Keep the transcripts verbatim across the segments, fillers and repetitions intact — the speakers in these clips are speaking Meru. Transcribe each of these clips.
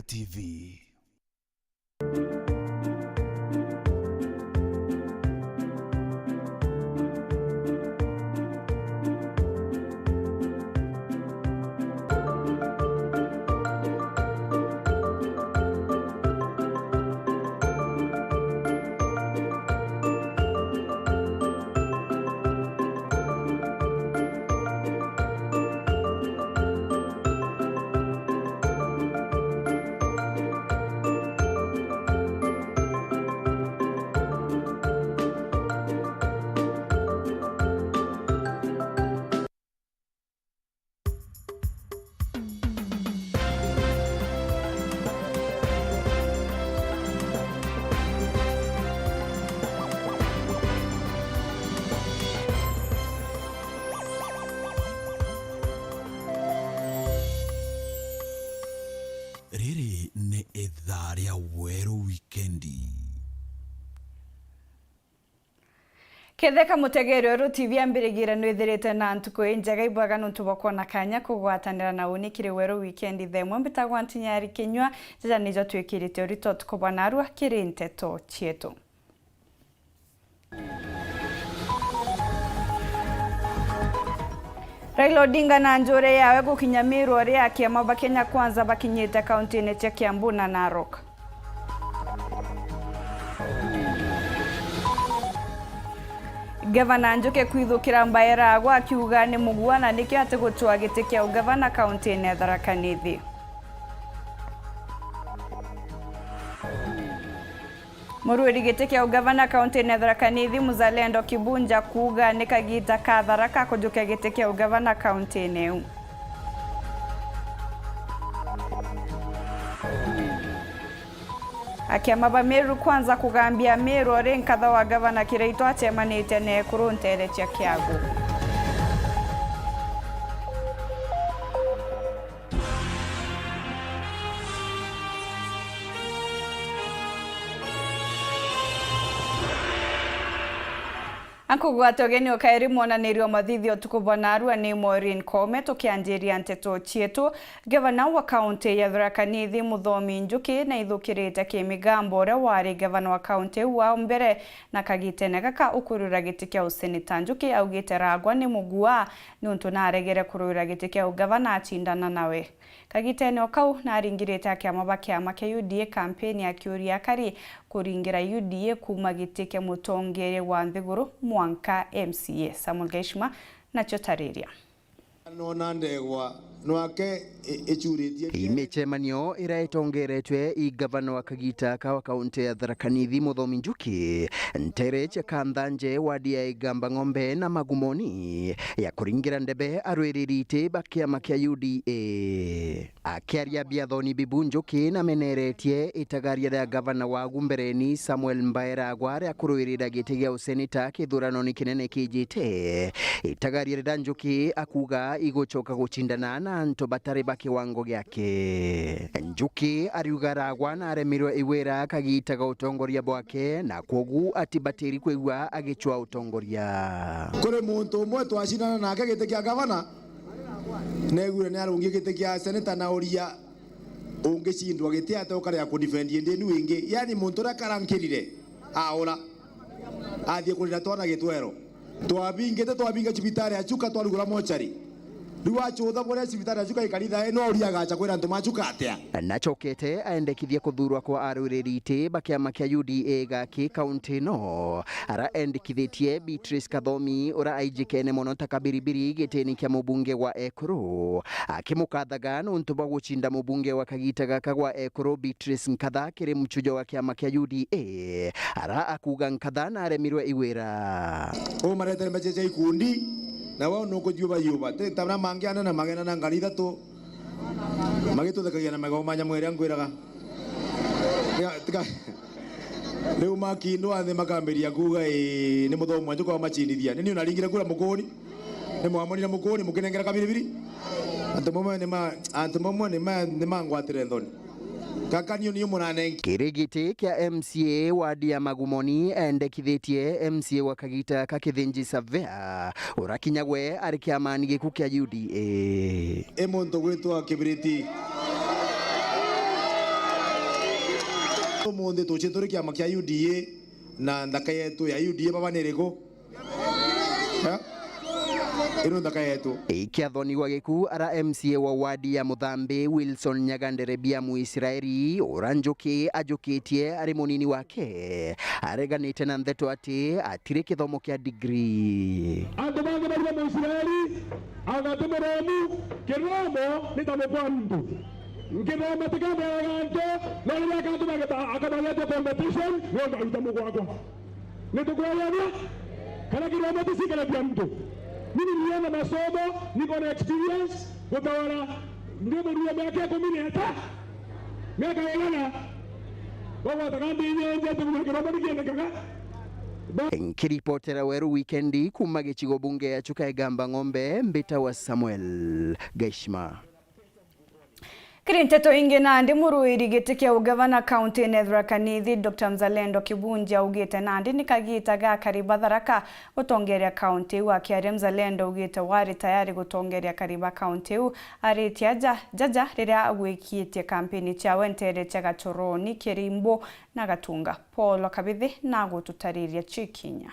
T V. Riri ni ithaa ria Weru Wikendi. Ketheka mutegeri Weru T V ambirigire nwithirite na ntuku injega, ibwega nuntu bwa kwona kanya kugwatanira na uni kiri Weru Wikendi. Thaa imwe mbitagwa Ntinyari Kinyua, jaja nijo twikirite urito tuku bwa narua kiri nteto cietu. Raila Odinga na njure yawe gukinya Meru, aria akiama ba Kenya Kwanza bakinyite kauntine cia Kiambu na Narok. Gavana Njuki kwithukira Mbaera agwa akiuga ni mugua na nikio atigutwaa giti kia ugavana kauntine ya Tharaka Nithi. Murwiri giti kia ugavana kauntine ya Tharaka Nithi, Muzalendo Kibunja, kuuga ni kagiita ka Tharaka kujukia giti kia ugavana kauntine iu. Akiama ba Meru Kwanza kugambia Meru ori nkatha wa gavana Kiraitu acemanitie na ekuru nteere cia Kiagu. Ankugwata ugeni ukairi mwonanirio mathithio utuku bwa narua ni Maureen Koome. Tukianjiria nteto cietu, gavana wa kaunti ya Tharaka Nithi Muthomi Njuki naithukirite kimigambo uria wari gavana wa kaunti iu wa mbere, na kagitene gaka ukurura giti kia useneta. Njuki augite Ragwa ni mugua niuntu naregere kurwira giti kia ugavana acindana nawe. Kagitene o kau, naringirite akiama ba kiama kia U D A kampeni akiuria akari kuringira U D A kuuma giti kia mutongeria wa nthiguru mwanka M C A. Samuel Gaishima nacio tariria. Nona ndegwa nwake i-, icuritie. Micemanio iria itongeretwe i gavana wa kagita ka wa kaunti ya Tharaka Nithi Muthomi Njuki, ntere cia Kanthanje, wadi ya Igamba Ng'ombe na Magumoni, ya kuringira ndebe arwiriri iti ba kiama kia U D A. Akiaria biathoni bibu, Njuki nameneretie itagaria ria gavana wagu mbereni Samuel Mbaeragwa ria kurwirira giti gia useneta kithuranoni kinene kijite. Itagaria riria Njuki akuga igucoka gucindana na antu batari ba kiwango giake. Njuki ariuga Ragwa naremirwe iwira kagita ga utongoria bwake, na kwogu atibatiri kwigua agicwa utongoria. Kuri muntu umwe twacindana nake giti kia gavana, neguire ni arungi giti kia seneta na uria ungicindwa giti ate ukarega kudefend ndinu ingi. Yani muntu uria karankirire aura, athie kurira twana gitwero. Twabingite, twabinga cibitari ya Chuka, twarugura mochari. Riu acutha buria cibitari ya Chuka ikari thae, no uria agacha kwira antu ma Chuka atia? Nacokete aendekithia kuthurwa kwa arwiriri iti ba kiama kia U D A gaki kaunti ino, ara endikithitie Beatrice Kathomi, ura aijikene mono ta kabiribiri gitini kia mubunge wa Ekuru, akimukathaga nuntu bwa gucinda mubunge wa kagita gaka gwa Ekuru Beatrice Nkatha kiri muchujo wa kiama kia U D A, ara akuga Nkatha naremirwe iwira. Umaretere mbeca cia ikundi, na wao nukuthiuba yuba. Ti ta baria mangiana na magena na ngari ithatu, magituthekagia na magego ma nyamu iria nkwiraga. Tiga, tiga. Riu makindwa nthi makambiria kuuga, "Ii, ni Muthomi Mwanjuka wamacindithia." Ni ni unaringire kura Mukuri? Ni mwamonire Mukuri mukinengera kabiribiri? Antu bamwe ni ma-, antu bamwe ni ma-, ni mangwatire nthoni. Gaka niu niu muranengi. Kiri giti kia M C A wadi ya Magumoni endekithitie M C A wa kagita ka Kithinji Savea, urakinya gwe ari kiamani giku kia U D A. I muntu gwitwa Kibiriti. Umunthi tuci turi kiama kia U D A, na nthaka yetu ya U D A baba ni iriku? Eh? Ino nthaka yetu. Ikiathoni gwa Gikuu, ara M C A wa wadi ya Muthambi, Wilson Nyagandere Bia Muisraeli, ura Njuki ajukitie ari munini wake, areganite na ndeto ati atiri kithomo kia degree. Antu bangi bauga Muisraeli, anga ti muromu, kiromo ni ta mukwandu. Nkithoma tikambiraga antu, no riria akantu bageta-, akabagetia competition, ni ondu aruta mugwakwa. Ni tukwelewa? Kana kiromo ti sikala kia mtu. Mimi niliona masomo, niko na experience, gutawala, ndi murua miaka ikumi na ita, miaka igana. Bagwataga ndi inyenje, ati kuma kiromo ni kiendekaga. Ba- Nkiripotera Weru Wikendi kuma gicigo bunge ya Chuka Igamba Ng'ombe, mbita wa Samuel Gaishima. Kiri nteto ingi, nandi muruiri giti kia ugavana kaunti ya Tharaka Nithi, Doctor Mzalendo Kibunji augite nandi ni kagiita ga akari ba Tharaka gutongeria kaunti iu. Akiaria, Mzalendo augite wari tayari gutongeria akari ba kaunti iu, aritie aja jaja riria agwikitie kampeni ciawe nteere cia Gachoroni, Kirimbo na Gatunga. Paul Kabithi na agututariria cikinya.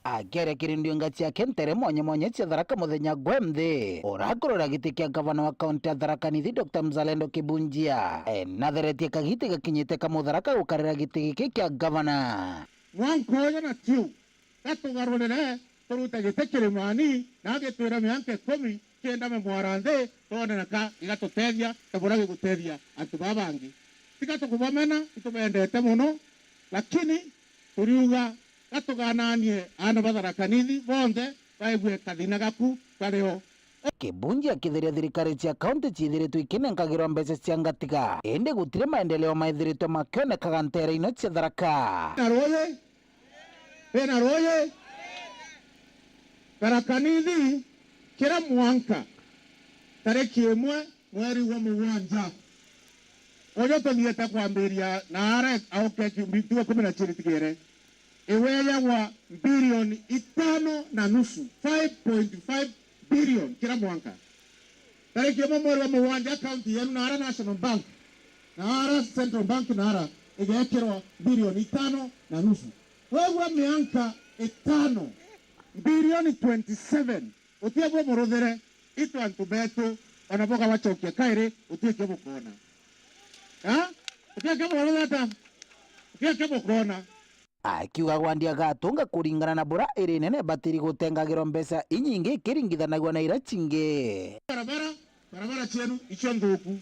Akiaria kiri ndiunga ciake ntere mwanya mwanya cia Tharaka muthenya gwe nthi, urakurura giti kia gavana wa kaunti ya Tharaka Nithi, Doctor Mzalendo Kibunjia, e, natheretie kagiti gakinyite ka Mutharaka gukarira giti giki kia gavana. Mwanka uyu na tiu, gatugarurire, turute giti kirimani, na agitwira mianka ikumi, kiendame mwara nthi, twone na ka gigatutethia ta buria gigutethia antu baa bangi. Tiga tukubamena, itubendete mono, lakini turiuga gatugananie aana ba Tharaka Nithi bonthe baigue kathina gaku kario. Kibunji akithiria thirikari cia kaunti ciithiritwe ikinenkagirwa mbeca cia ngatiga, indi gutiri maendeleo maithiritwe makionekaga nteere ino cia Tharaka. Na ruuji, Bena ruuji? Tharaka Nithi, kira mwanka, tariki imwe mweri wa mugwanja, uju tuthiete kwambiria naara auke kiumbi-, ntuku ikumi na ciiri tigere, iweyagwa mbirioni itano na nusu, five point five billion kira mwanka. Tariki imwe mweri wa mugwanja, akaunti yeenu naara National Bank, naara Central Bank, naara igekirwa bilioni itano na nusu. Wegua mianka itano, bilioni twenty seven, utia bumuruthire, itu antu betu, ona bugabacokia kairi, utie kio bukona. Ha? Utie kio bukona ata? Utie kio bukona. Akiuga wandi ya Gatunga kuringana na bura iri nene batiri gutengagirwa mbeca inyingi ikiringithanagua na ira cingi. Barabara, barabara cienu icio nthuku.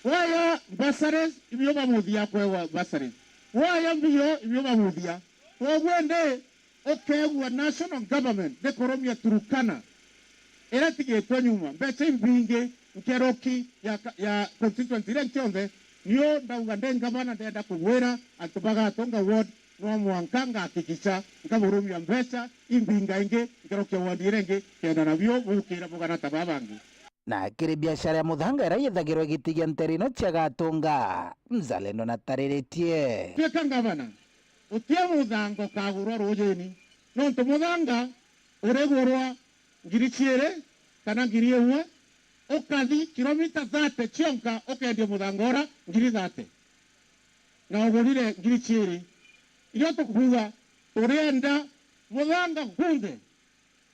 Waya bursaries, ibio bamuthia kwewa bursaries. Waya mbio, ibio bamuthia. Kwoguo ndi, ukegua national government ndikurumia Turukana ira tigitwe nyuma. Mbeca imbingi nkeruki ya ka-, ya constituency iria cionthe, niu ndauga ndi ngavana, ndenda kugwira antu ba Gatunga ward, no mwanka ngahakikisha nkaburumia mbeca imbinga ingi nkerukia ward iria ingi, kenda nabio bukira bugana ta baa bangi. Na kiri biashara ya muthanga iria yithagirwa igitigia nteere ino cia Gatunga, Mzalendo natariritie. Tuika ngavana, utia muthanga ukagurwa ruujini, nontu muthanga urigurwa ngiri ciiri kana ngiri imwe, ukathi kilomita thirty cionka, ukeendia muthanga ura ngiri thirty, na ugurire ngiri ciiri. Irio tukuuga, turienda muthanga gunthe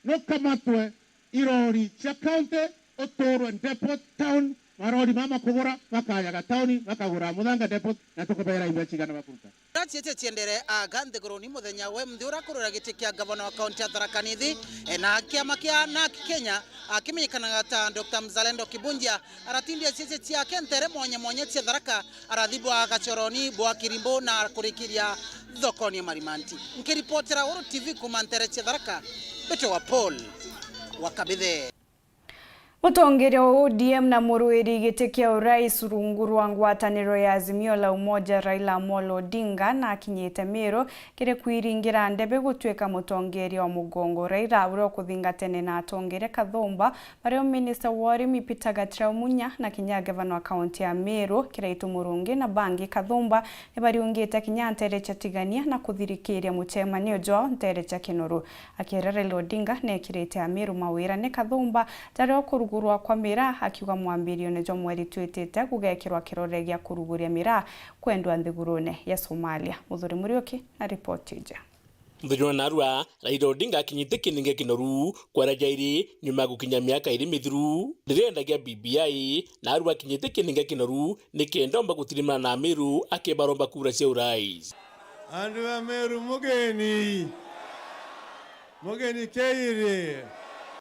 nukamatwe irori cia county, uturwe depot town, marori mama kugura, makajaga tauni, makagura muthanga depot, na tukubeera imbeca cigana bakuruta. Ura ciete ciendere aga nthiguruni muthenya we mthi ura kurura giti kia gavana wa kaunti ya Tharaka Nithi, e, na kiama kia nak Kenya, akimenyekanaga ta Doctor Mzalendo Kibunjia, aratindia ciete ciake ntere mwanya mwanya cia Tharaka, arathi bwa Gachoroni, bwa Kirimbo na kurikiria thokoni ya Marimanti. Nkiripotera Uru T V kuma ntere cia Tharaka, mbitagwa Paul wa Kabithe. Mutongeria wa O D M na muruiri giti kia urais rungu rwa ngwataniro ya Azimio la Umoja, Raila Amolo Odinga, nakinyite Meru kiri kwiringira ndebe gutuika mutongeria wa mugongo. Raila, uria ukuthingatene na atongeria kathumba, bario minista wa urimi Peter Gatirau Munya na kinya gavana wa kaunti ya Meru Kiraitu Murungi na bangi kathumba, nibariungite kinya ntere cia Tigania na kuthirikiria mucemanio jwao ntere cia Kinoru. Akiaria, Raila Odinga neekirite Ameru mawira ni kathumba jaria ukurugu Kugurwa kwa miraa, akiuga mwambirione jwa mweri twitite gugekirwa kirore gia kuruguria miraa kwendwa nthigurune ya Somalia. Muthuri Muriuki na ripoti iji. Muthenya wa narua, Raila Odinga akinyite kininge kinoru kwara jairi nyuma ya gukinya miaka iri mithiru riria endagia B B I, narua akinyite kininge kinoru nikenda omba gutirimana na Ameru akibaromba kura cia urais. Andu a Meru, mugeni. Mugeni keiri.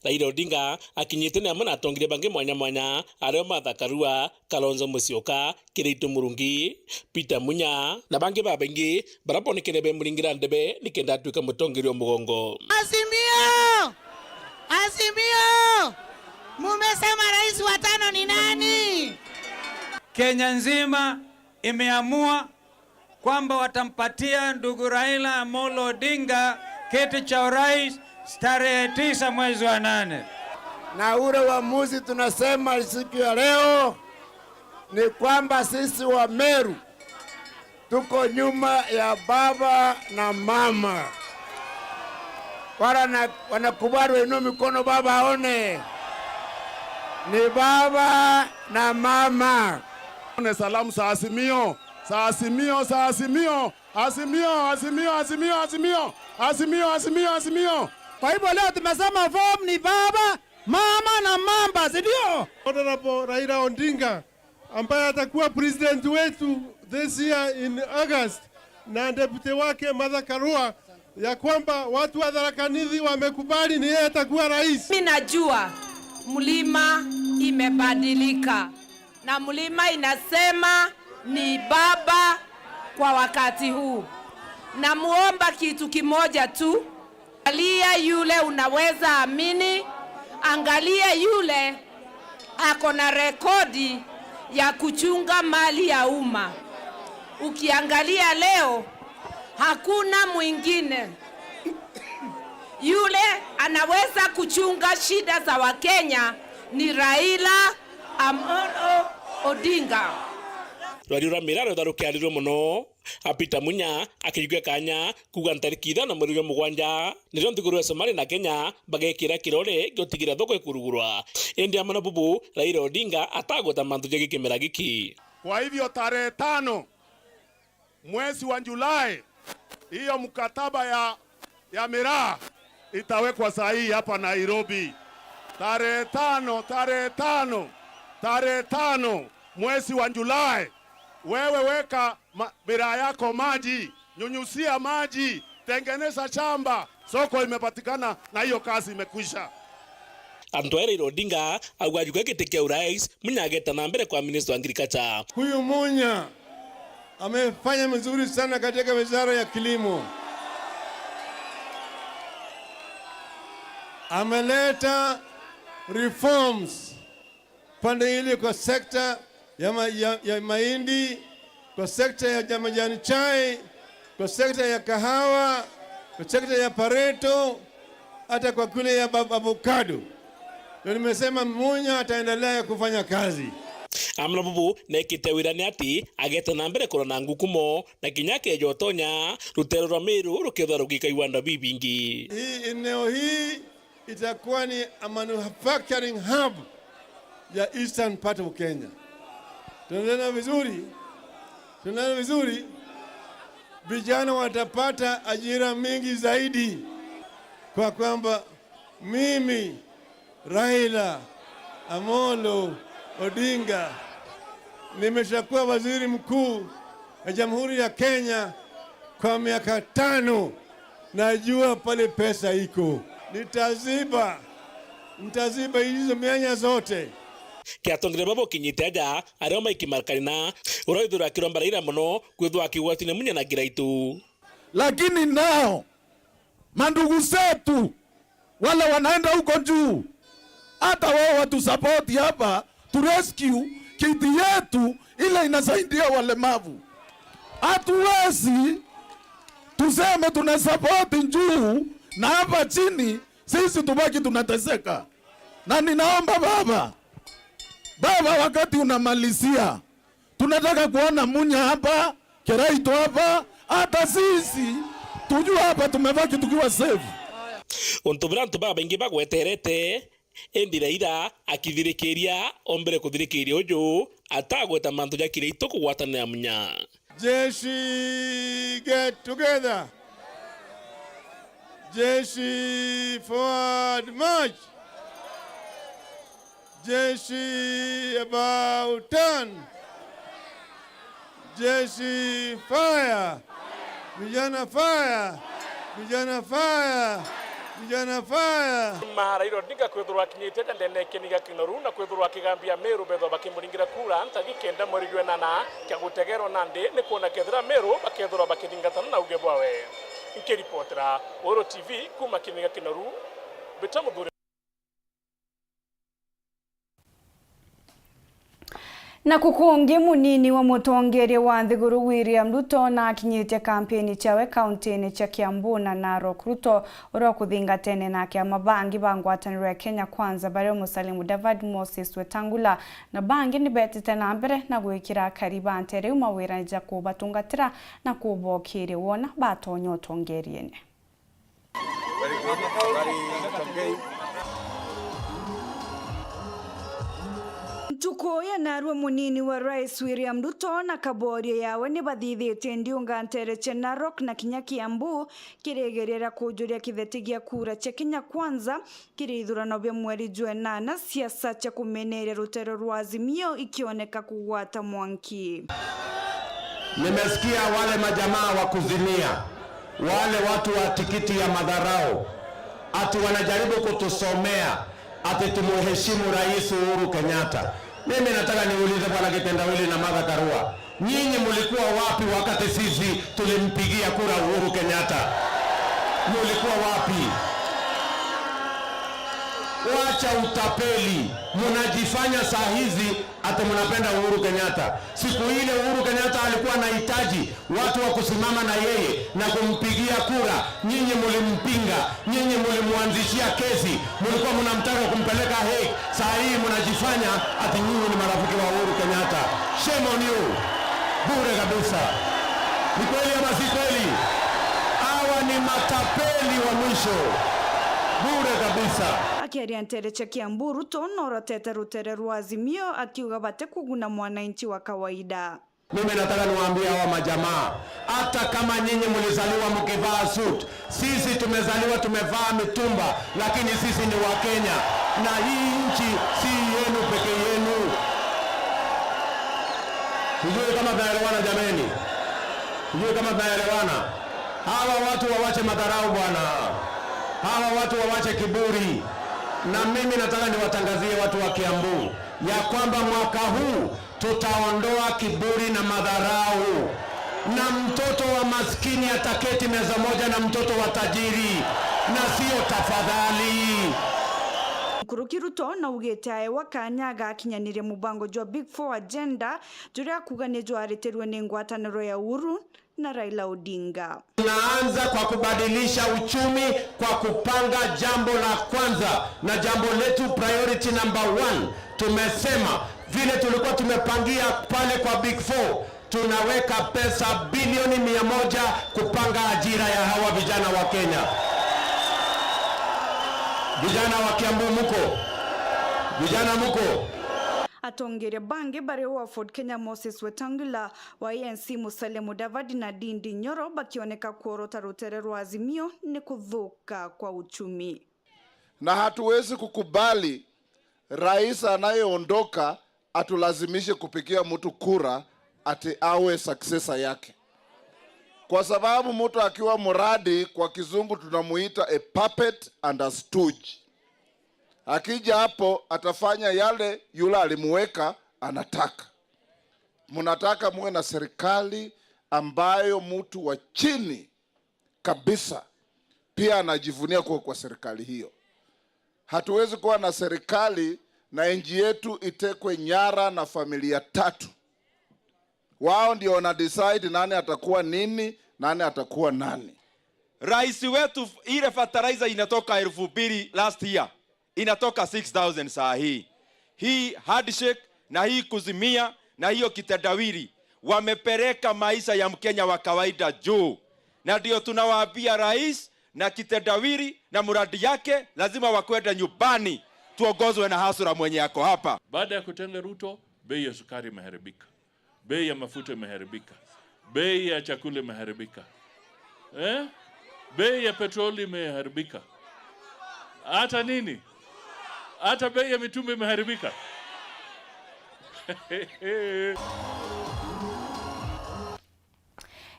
Raila Odinga akinyite ni amwe na atongeria bangi mwanya mwanya, ario Martha Karua, Kalonzo Musyoka, Kiraitu Murungi, Peter Munya, na bangi babaingi baria bonekene bemuringira ndebe nikenda atwika mutongeria o mugongo. Azimio! Azimio! Mumesema rais wa tano ni nani? Kenya nzima imeamua kwamba watampatia ndugu Raila Amolo Odinga kiti cha urais tarehe tisa mwezi wa nane. Na ule uamuzi tunasema siku ya leo ni kwamba sisi wa Meru tuko nyuma ya baba na mama. Wala na, wanakubali wainue mikono baba aone. Ni baba na mama. Ni salamu za Azimio. Za Azimio, za Azimio. Azimio, Azimio, Azimio, Azimio. Azimio, Azimio, Azimio. Kwa hivyo leo tumesema form ni baba, mama na mamba, si ndio? Honorable Raila Odinga, ambaye atakuwa president wetu this year in August, na deputy wake Martha Karua, ya kwamba watu wa Tharaka Nithi wamekubali ni yeye atakuwa rais. Mimi najua mlima imebadilika. Na mlima inasema ni baba kwa wakati huu. Namuomba kitu kimoja tu, angalia yule unaweza amini, angalia yule ako na rekodi ya kuchunga mali ya umma. Ukiangalia leo, hakuna mwingine yule anaweza kuchunga shida za Wakenya ni Raila Amolo Odinga. Rwario rwa miraa rwetha rukiarirua mono, a Peter Munya akijugua kanya kuuga ntariki ithano mweri jwa mugwanja nirio nthiguru ya Somalia na Kenya bagekira kirore gia gutigira thoko ikurugurwa. Indi amwe na bubu, Raila Odinga atagweta mantu ja gikimera giki. Kwa hivyo tarehe tano mwezi wa Julai, hiyo mkataba ya, ya miraa itawekwa sahihi hapa Nairobi. Tarehe tano, tarehe tano, tarehe tano mwezi wa Julai, wewe weka ma-, miraa yako maji, nyunyusia maji, tengeneza shamba, soko imepatikana na hiyo kazi imekwisha. Antu aria Raila Odinga auga ajukua giti kia urais, Munya ageta na mbere kwa minister wa agriculture. Huyu Munya amefanya mzuri sana katika wizara ya kilimo. Ameleta reforms pande ile kwa sekta ya ma-, ya, ya mahindi, kwa sekta ya ja-, majani chai, kwa sekta ya kahawa, kwa sekta ya pareto, hata kwa kule ya ba-, avocado. Ndio nimesema Munya ataendelea kufanya kazi. Amwe na bubu nekite wira ni ati ageta na mbere kurona ngukumo na kinya akeja utonya ruteere rwa Meru rukethirwa rugika iwanda bibingi. Hii eneo hii itakuwa ni a manufacturing hub ya eastern part of Kenya. Tunaelewana vizuri? Tunaelewana vizuri? Vijana watapata ajira mingi zaidi, kwa kwamba mimi, Raila Amolo Odinga, nimeshakuwa waziri mkuu ya Jamhuri ya Kenya kwa miaka tano. Najua pale pesa iko. Nitaziba. Nitaziba hizo mianya zote. Kiatongire babo kinyite aja, ario Mike Markarina, uria withirwa akiromba Raila mono, kwithirwa akigwatine Munya na Kiraitu. Lakini nao, mandugu zetu, wale wanaenda huko juu, hata wao watu support hapa, tu rescue kiti yetu ile inasaidia walemavu. Hatuwezi tuseme tuna support juu na hapa chini sisi tubaki tunateseka. Na ninaomba baba, baba, wakati unamalizia, tunataka kuona Munya hapa, Kiraitu hapa, hata sisi tujue hapa tumebaki tukiwa safe. Untu buria antu babaingi bagweterete Indi Raila akithirikiria, ombere kuthirikiria uju atagweta mantu ja Kiraitu kugwatanira munya. Jeshi, get together. Jeshi, forward march. Jeshi, about turn. Jeshi, fire! Vijana, fire! Vijana, fire! Vijana, fire! Nyuma Raila Odinga kwithirwa akinyite ja ndene ya kieni gia Kinoru na kwithirwa akigambia Meru bethirwa bakimuringira kura ntagi kenda mweri jwa enana, kia gutegerwa nandi ni kwona kethira Meru bakethirwa bakithingatana na uge bwawe. Nkiripotera Uhuru T V kuuma kieni gia Kinoru, Mbita Muthuri. Naku kungi, munini wa mutongeria wa nthiguru William Ruto nakinyitie kampeni ciawe kauntini cia Kiambu na Narok. Ruto, uria ukuthingatene na akiama bangi ba ngwataniro ya Kenya Kwanza, bario Musalia Mudavadi, Moses Wetangula na bangi, nibetite na mbere na gwikira akari ba nteere iu mawirane ja kubatungatira na kubokiria wona batonya utongeriene. Ntuku ya narua, munini wa Rais William Ruto na kaboria yawe ni bathithitie ndiunga nteere cia Narok na kinya Kiambu kirigeria kujuria kitheti gia kura cia Kenya Kwanza kiri ithurano bia mweri jwa enana, siasa cia kumeneria rutere rwa Azimio ikioneka kugwata mwanki. Nimesikia wale majamaa wa kuzimia, wale watu wa tikiti ya madharau, ati wanajaribu kutusomea ati tumuheshimu Rais Uhuru Kenyatta. Mimi nataka niulize Bwana Kitendawili na Martha Karua, nyinyi mulikuwa wapi wakati sisi tulimpigia kura Uhuru Kenyatta? Mulikuwa wapi? Wacha utapeli, munajifanya saa hizi ati mnapenda Uhuru Kenyatta. Siku ile Uhuru Kenyatta alikuwa anahitaji watu wa kusimama na yeye na kumpigia kura, nyinyi mulimpinga, nyinyi mulimwanzishia kesi, mulikuwa mnamtaka kumpeleka Hague. Saa hii mnajifanya ati nyinyi ni marafiki wa Uhuru Kenyatta. Shame on you. Bure kabisa. Ni kweli ama si kweli? Hawa ni matapeli wa mwisho. Bure kabisa. Akiaria nteere cia Kiambu, Ruto norotete rutere rwa Azimio akiuga batikuguna mwananchi wa kawaida. Mimi nataka niwaambie hawa majamaa, hata kama nyinyi mlizaliwa mkivaa suit, sisi tumezaliwa tumevaa mitumba, lakini sisi ni Wakenya na hii nchi si yenu peke yenu. Sijui kama tunaelewana jameni, sijui kama tunaelewana. Hawa watu wawache madharau bwana, hawa watu wawache kiburi. Na mimi nataka niwatangazie watu wa Kiambu ya kwamba mwaka huu tutaondoa kiburi na madharau, na mtoto wa maskini ataketi meza moja na mtoto wa tajiri, na sio tafadhali. Nkuruki Ruto naugite aewa kanya agakinyaniria mubango jwa Big Four agenda, juria akuga ni jwaritirwe ni ngwataniro ya Uhuru na Raila Odinga. Tunaanza kwa kubadilisha uchumi kwa kupanga jambo la kwanza, na jambo letu priority number one, tumesema vile tulikuwa tumepangia pale kwa Big Four, tunaweka pesa bilioni mia moja kupanga ajira ya hawa vijana wa Kenya. Vijana wa Kiambu muko? Vijana muko? Atongeria bangi bari o wa Ford Kenya Moses Wetangula, wa A N C Musalia Mudavadi na Ndindi Nyoro bakioneka kuorota rutere rwa Azimio ni kuthuka kwa uchumi. Na hatuwezi kukubali rais anayeondoka atulazimishe kupigia mtu kura ati awe successor yake, kwa sababu mtu akiwa mradi, kwa kizungu tunamuita a puppet and a stooge. Akija hapo atafanya yale yule alimuweka anataka. Mnataka muwe na serikali ambayo mtu wa chini kabisa pia anajivunia kuwa kwa serikali hiyo. Hatuwezi kuwa na serikali na nchi yetu itekwe nyara na familia tatu. Wao ndio wana decide nani atakuwa nini, nani atakuwa nani. Rais wetu, ile fertilizer inatoka elfu mbili last year, inatoka six thousand saa hii. Hii handshake na hii kuzimia na hiyo kitendawili wamepeleka maisha ya Mkenya wa kawaida juu, na ndio tunawaambia rais na kitendawili na muradi yake lazima wakwende nyumbani. tuongozwe na hasura mwenye ako hapa. Baada ya kutenga Ruto, bei ya sukari imeharibika, bei ya mafuta imeharibika, bei ya chakula imeharibika, eh? Bei ya petroli imeharibika, hata nini, hata bei ya mitumba imeharibika.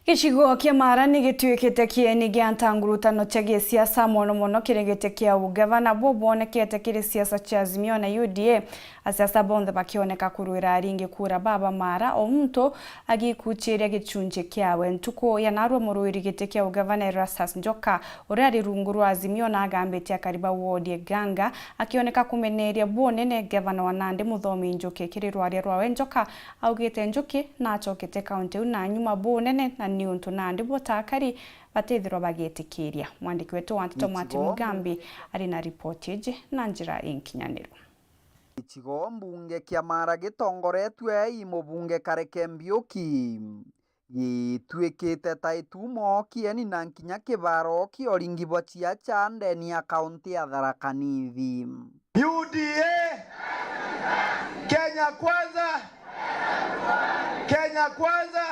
Gicigo kia Mara ni gituikite kieni gia ntangurutano cia gisiasa, mono mono kiri giti kia ugavana bubonekete kiri siasa cia Azimio na U D A, asiasa bonthe bakioneka kurwira aringi kura baba Mara, o muntu agikuchiria gichunji kiawe. Ntuku ya narua, muruiri giti kia ugavana Erastus Njoka, uria ari rungu rwa Azimio, na agambitie akari ba wodi Iganga, akioneka kumeneria bunene gavana wa Nandi Muthomi Njuki. Kiri rwaria rwawe, Njoka augite Njuki nacokete kaunti iu na nyuma bunene, na ni untu Nandi butakari batithirwa bagitikiria. Mwandiki wetu wa nteto Martin Mugambi ari na ripoti iji na njira inkinyaniru. Gicigo mbunge kia Mara gitongoretue i mubunge Kareke Mbiuki gituikite ta itumo kieni na nkinya kibaro kia uringi bwa ciaca ndeni ya kaunti ya Tharaka Nithi. U D A, Kenya Kwanza, Kenya Kwanza.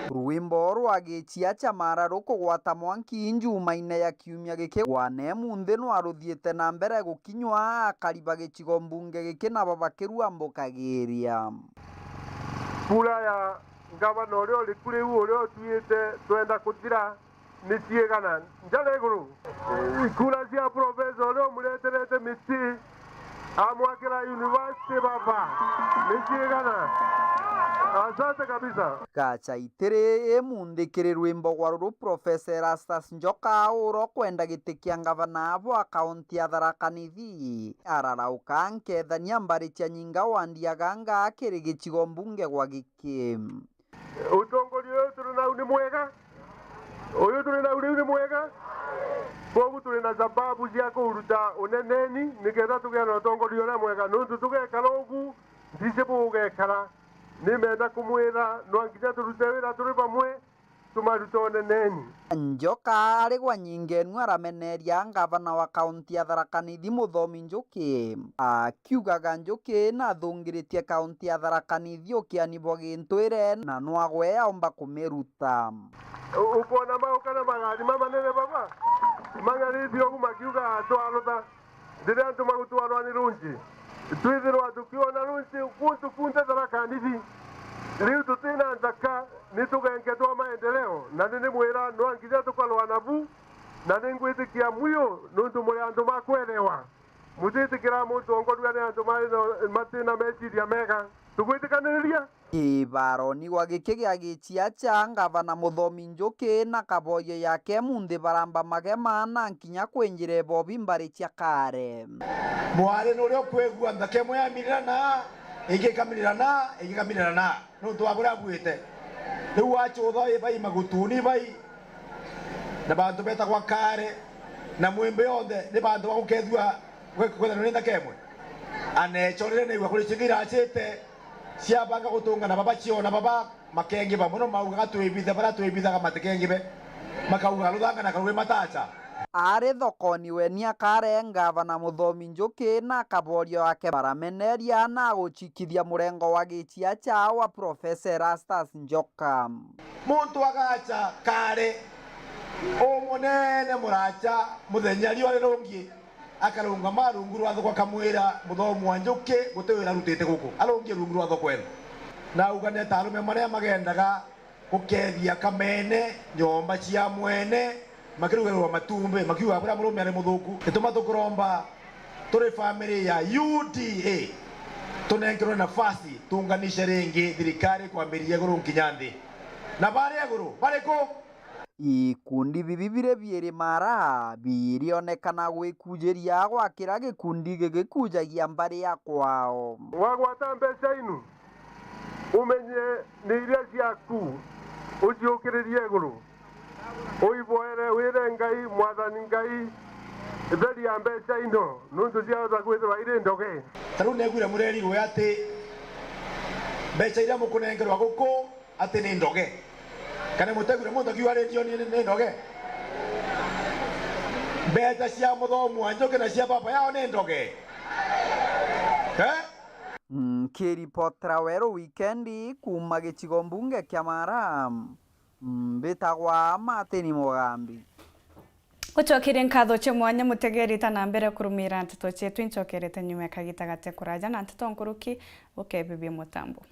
Rwimbo rwa giciaca Mara rukugwata mwanki njumaine ya kiumia giki, gwane munthi nwa ruthiite na mbere gukinywa akari ba gicigo mbunge giki nabo bakirua mbukagiria. Kura ya ngavana uria uri ku riu, uria utwite twenda kuthira, ni ciigana? Njara iguru. Kura cia profesa uria umureterete miti amwakira university baba, ni ciigana? Asante kabisa. Gacha itiri imunthi kiri rwimbo gwa ruru, Profesa Erastus Njoka uro kwenda giti kia ngavana bwa kaunti ya Tharaka Nithi ararauka nkethania mbari cia Nyinga wa Ndiaganga kiri gicigo mbunge gwa Giki. Utongoria uyu turi nau ni mwega. Uyu turi nau riu ni mwega. Kwogu turi na sababu cia kuruta uneneni niketha tugie na utongoria uria mwega. Nuntu tugekara ugu, ntiji bugekara. Nimenda kumwira, nwa nginya turute wira turi bamwe, tumarute uneneni. Njoka ari gwa nyingenu arameneria ngavana wa kaunti ya Tharaka Nithi Muthomi Njuki, akiugaga Njuki nathungiritie kaunti ya Tharaka Nithi ukiani bwa gintwire na nwagwe aumba kumiruta. U-, ukwona mau kana magari mamanene baba? Mang'arithie ugu makiuga twarutha. Riria antu magutwarwa ni runji, twithirwa tukiona runji guntu kunthe Tharaka Nithi. Riu tutina nthaka, ni tugenke twa maendeleo, na ni nimwira nwa nginya tukarwa nabu, na ni ngwitikia mwiu nuntu muri antu ba kwerewa. Mutitikira mutongoria ni antu mari na, matina meciria mega. Tugwitikaniriria? Kibaroni gwa giki gia giciaca, ngavana Muthomi Njuki na kaboyo yake munthi baramba magema na nkinya kwinjira ibobi mbari cia kare. Mwari nuria ukwigua nthaka imwe yamirira na, ingi ikamirira na, ingi ikamirira na, nuntu wa buria abuite. Riu wachutha ibai magutuni ibai, na bantu betagwa kare, na mwimbi yonthe ni bantu bagukethua gwe-, kwethanwa ni nthaka imwe. Anechorire naigua kuri cingi iracite, ciabanga gutungana baba ciona baba, makengiba mono, maugaga, "Twibithe baria twibithaga matikengibe." Makauga, "Ruthanga na karui matacha." Ari thokoni weni akare ngavana Muthomi Njuki na kaborio ake barameneria na guchikithia murengo wa giciaca wa Profesa Erastus Njoka. Muntu agacha kare umunene muracha muthenya riua rirungi. Akarungama rungu rwa thoko, akamwira, "Muthomi wa Njuki, guti wira arutite guku. Arungie rungu rwa thoko ino." Na auga, "Ni ta arume maria magendaga gukethia kamene nyomba cia mwene, makirugarirwa matumbi, makiuga buria murume ari muthuku." Nituma tukuromba turi family ya U D A, tunenkerwe nafasi, tunganishe ringi thirikari kwambiriria iguru nkinya nthi. Na baria iguru, bariku? Ikundi bibi biri biiri mara birionekana gwikujiria gwakira gikundi gigikujagia mbari ya kwao. Wagwata mbeca inu, umenye ni iria ciaku, uciukiririe iguru, uiboere, wire Ngai, Mwathani Ngai, theria mbeca ino, nuntu ciahota kwithirwa iri ndoge. Ta riu neguire murerirwe ati mbeca iria mukunengerwa guku ati ni ndoge? Kana mutegwire muntu akiuga redio ni, ni, ni ndoge? Mbeca cia muthomu wa njuki na cia baba yao ni ndoge. Eh? Nkiripotera Weru Wikendi kuuma gicigo mbunge kia Mara, mbitagwa Martin Mugambi. Gucokeria nkatho cia mwanya mutegerite na mbere kurumira nteto cietu, incokerete nyuma ya kagita gate kuraja na nteto nkuruki, bukebibia mutambo.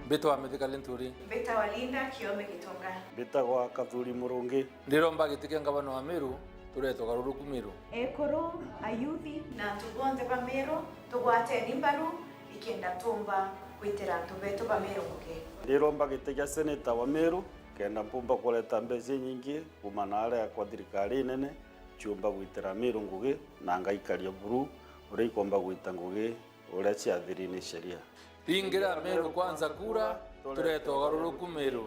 Mbitwa Mithika Linturi. Mbitagwa Linda Kiome Gitonga. Mbitagwa Kathuri Murungi. Ndiromba giti kia ngavana wa Meru, turete ugaruruku Meru. Ekuru, ayuthi, na antu bonthe ba Meru, tugwateni mbaru, nikenda tumba gwitira antu betu ba Meru ngugi. Ndiromba giti kia seneta wa Meru, kenda mpumba kureta mbeca inyingi kuuma na aria kwa thirikari inene, ciumba gwitira Meru ngugi, na ngaikaria buru uria ikomba gwita ngugi uria ciathiri ni sheria. Ringira Meru Kwanza kura, turete ugaruruku Meru.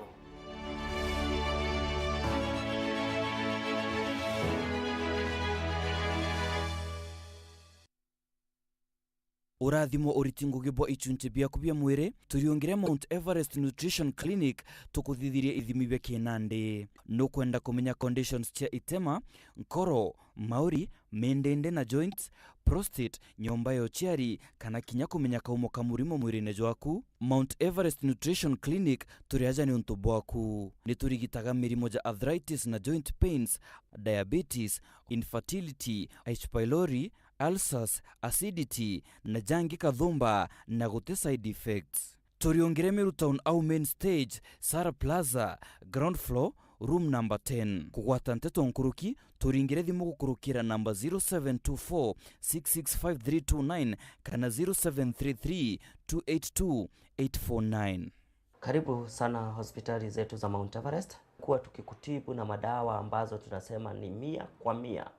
Urathimo uriti ngugi bwa ichunchi biaku bia mwiri, turiungire Mount Everest Nutrition Clinic, tukuthithirie ithimi bia kinandi. Nukwenda kumenya conditions cia itema, nkoro, mauri, mindindi na joints, prostate, nyomba ya uciari, kana kinya kumenya kaumo ka murimo mwirine jwaku? Mount Everest Nutrition Clinic turi aja niuntu bwaku. Ni turigitaga mirimo ja arthritis na joint pains, diabetes, infertility, H. pylori, ulcers, acidity, na jangi kathumba, na guti side effects. Turiungire Meru Town au main stage, Sara Plaza, ground floor, room number ten. Kugwata nteto nkuruki, turingire thimu gukurukira namba zero seven two four, six six five three two nine kana zero seven three three, two eight two, eight four nine. Karibu sana hospitali zetu za Mount Everest. Kuwa tukikutibu na madawa ambazo tunasema ni mia kwa mia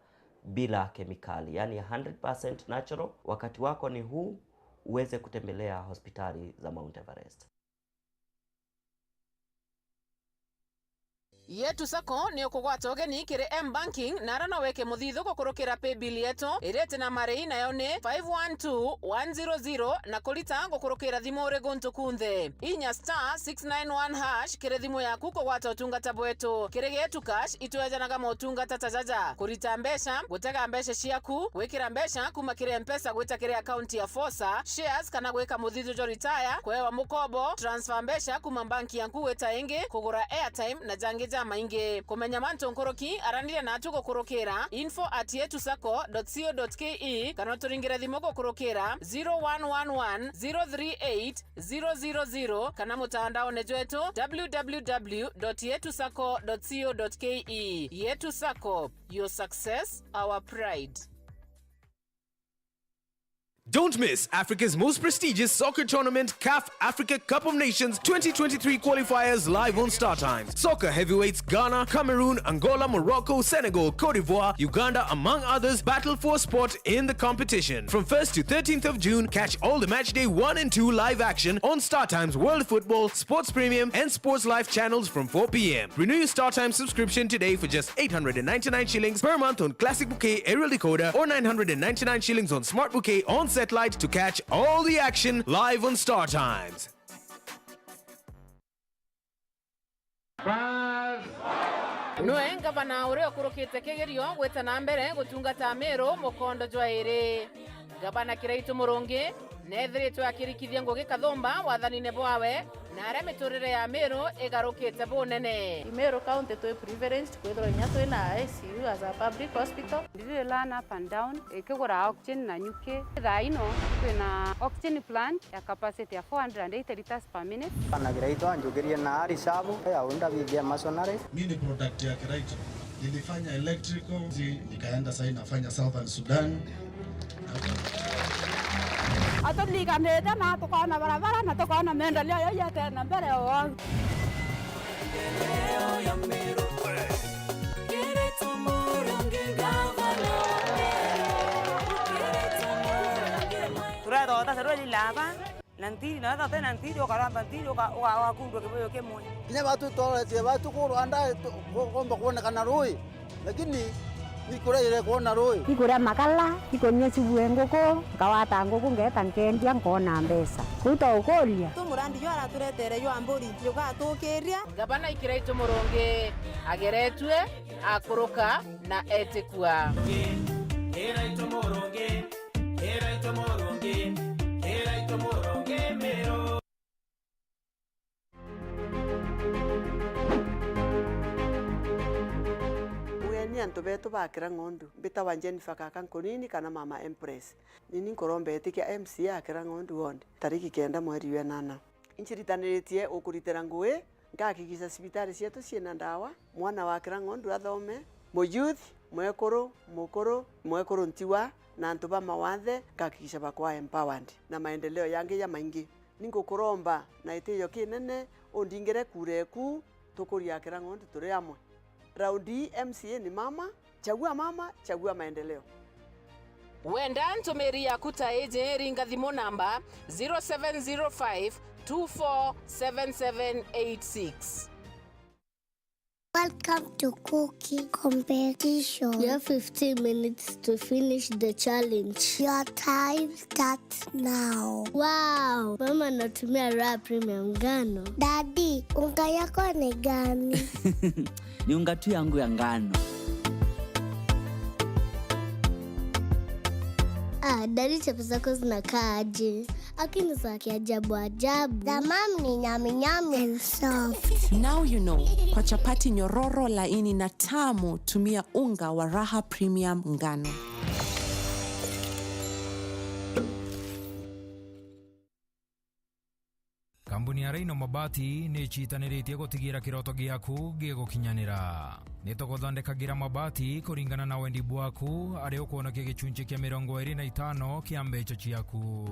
bila kemikali, yani hundred percent natural. Wakati wako ni huu uweze kutembelea hospitali za Mount Everest. Yetu Sacco ni ukugwata ugeni kiri M-Banking na ara no wike muthithu gukurukira paybill yetu iriti na marei, nayo ni five one two one zero zero, na kurita gukurukira thimu uri guntu kunthe. Inya star six nine one hash kiri thimu yaku kugwata utungata bwetu. Kiri Getu Cash itwejanaga motungata ta jaja: kurita mbeca, gutega mbeca ciaku, gwikira mbeca kuma kiri M-Pesa gwita kiri akaunti ya Fosa, shares kana gwika muthithu jwa retire, kwewa mukobo, transfer mbeca kuma banki yaku gwita ingi, kugura airtime na jangi jamaingi. Kumenya mantu nkuruki, araniria natu gukurukira info at yetu sacco dot co dot ke kana uturingire thimu gukurukira zero one one one zero three eight zero zero zero kana mutandaone jwetu w w w dot yetu sacco dot co dot ke. Yetu Sacco, your success, our pride. Don't miss Africa's most prestigious soccer tournament, CAF Africa Cup of Nations twenty twenty-three qualifiers, live on Star Times. Soccer heavyweights Ghana, Cameroon, Angola, Morocco, Senegal, Cote d'Ivoire, Uganda, among others, battle for a spot in the competition. From first to thirteenth of June, catch all the match day one and two live action on Star Times World Football, Sports Premium, and Sports Life channels from four p m. Renew your Star Times subscription today for just eight hundred and ninety-nine shillings per month on Classic Bouquet aerial decoder or nine hundred and ninety-nine shillings on Smart Bouquet on satellite to catch all the action live on Star Times. Nwe ngavana uria ukurukite kigerio gwita na mbere gutungata Meru mukondo jwa iri. Ngavana Kiraitu Murungi neethiritwe akirikithia ngugi kathumba wathanine bwawe, na aria miturire ya Meru igarukite bunene. I Meru County twi privileged kwithirwa inya twina I C U as a public hospital. Ndiri learn up and down, ikigura oxygen na nyuki. Thaa ino twina oxygen plant ya capacity ya four hundred and eighty liters per minute. Bana Kiraitu anjukirie na ari sabu ya unda bithia masonary. Mi ni product ya Kiraitu. Nilifanya electrical, zi-, nikaenda sasa nafanya Southern Sudan. Aturiganite na tukona barabara na tukona maendeleo yo yatena mbere o. Turetha utasarua lilaba. Na ntiri, na wethira utina ntiri, ukaramba ntiri, uka-, uka-, ugakundua kibuyu kimwe. Kinya batu twaretie batu kurwa nda, tu-, ku-, kumba kwonekana rui, lakini Ikuria irekwo na rui. Ikuria makala, ikunyua cibue nguku, nkawata nguku ngeeta nkendia nkona mbeca. Kuu twa ukuria. Tu murandi juu araturetere jwa mburi, jugatukiria. Ngavana Kiraitu Murungi ageretue, akuruka na etikua. Kiraitu Murungi, Kiraitu Murungi, Kiraitu Murungi Miru. Ugeni antu betu ba Kirang'ondu, mbitawa Jennifer Kaka Nkunini kana Mama Empress. Nini nkuromba itikia M C A a Kirang'ondu Ward, tariki kenda mweri wa enana. Inciritaniritie ukuritira ngui, ngahakikisha cibitari cietu ciina ndawa, mwana wa Kirang'ondu athome, mu youth, mwekuru, mukuru, mwekuru ntiwa, na antu ba mawathe, ngahakikisha bakwa empowered, na maendeleo yangi jamaingi. Ningukuromba na gitiio kinene undingire kura eku, tukurie Kirang'ondu turi amwe. Raundi ii M C A ni mama, chagua mama, chagua maendeleo. Wenda ntumiri yaku ta iji, ringa thimu namba zero seven zero five two four seven seven eight six. Welcome to cooking competition. You have fifteen minutes to finish the challenge. Your time starts now. Wow, mama anatumia Raha Premium ngano. Daddy, unga yako ni gani? Ni unga tu yangu ya ngano. Ah, daddy, chapo zako zinakaa aje? Lakini za kiajabu ajabu. The mom ni nyami nyami and soft. Now you know, kwa chapati nyororo, laini na tamu, tumia unga wa Raha Premium ngano. Kambuni ya Rhino Mabati ni icitaniritie gutigira kiroto giaku gigukinyanira. Ni tuguthondekagira mabati kuringana na wendi bwaku, ari ukwonokia gicunchi kia mirongo iri na itano kia mbeca ciaku.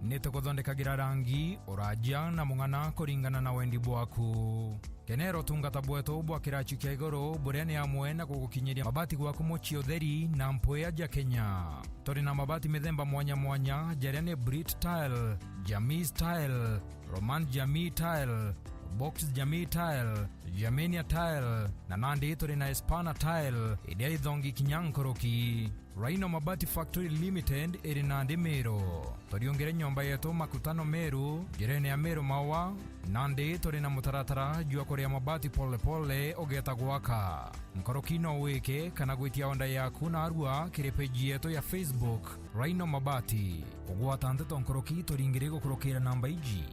Ni tuguthondekagira rangi, uraja na mung'ana kuringana na wendi bwaku. Kenera utungata bwetu bwa kirachi kia iguru, buria ni amwe na gugukinyiria mabati gwaku mucii utheri na mpwia ja Kenya. Turi na mabati mithemba mwanya mwanya, jaria ni Brit Tile, Jamii Tile, Roman Jamii Tile, Box Jamii Tile, Germania Tile, na nandi turi na Espana Tile, iria ithongi kinya nkuruki. Rhino Mabati Factory Limited iri nandi Meru. Turiungire nyomba yetu Makutano Meru, njirene ya Meru Maua, nandi turi na mutaratara jwa kuria mabati pole pole ugeeta gwaka. Nkuruki no wike kana gwitia order yaku narua kiri page yetu ya Facebook, Rhino Mabati. Kugwata nteto nkuruki turingire gukurukira namba iji.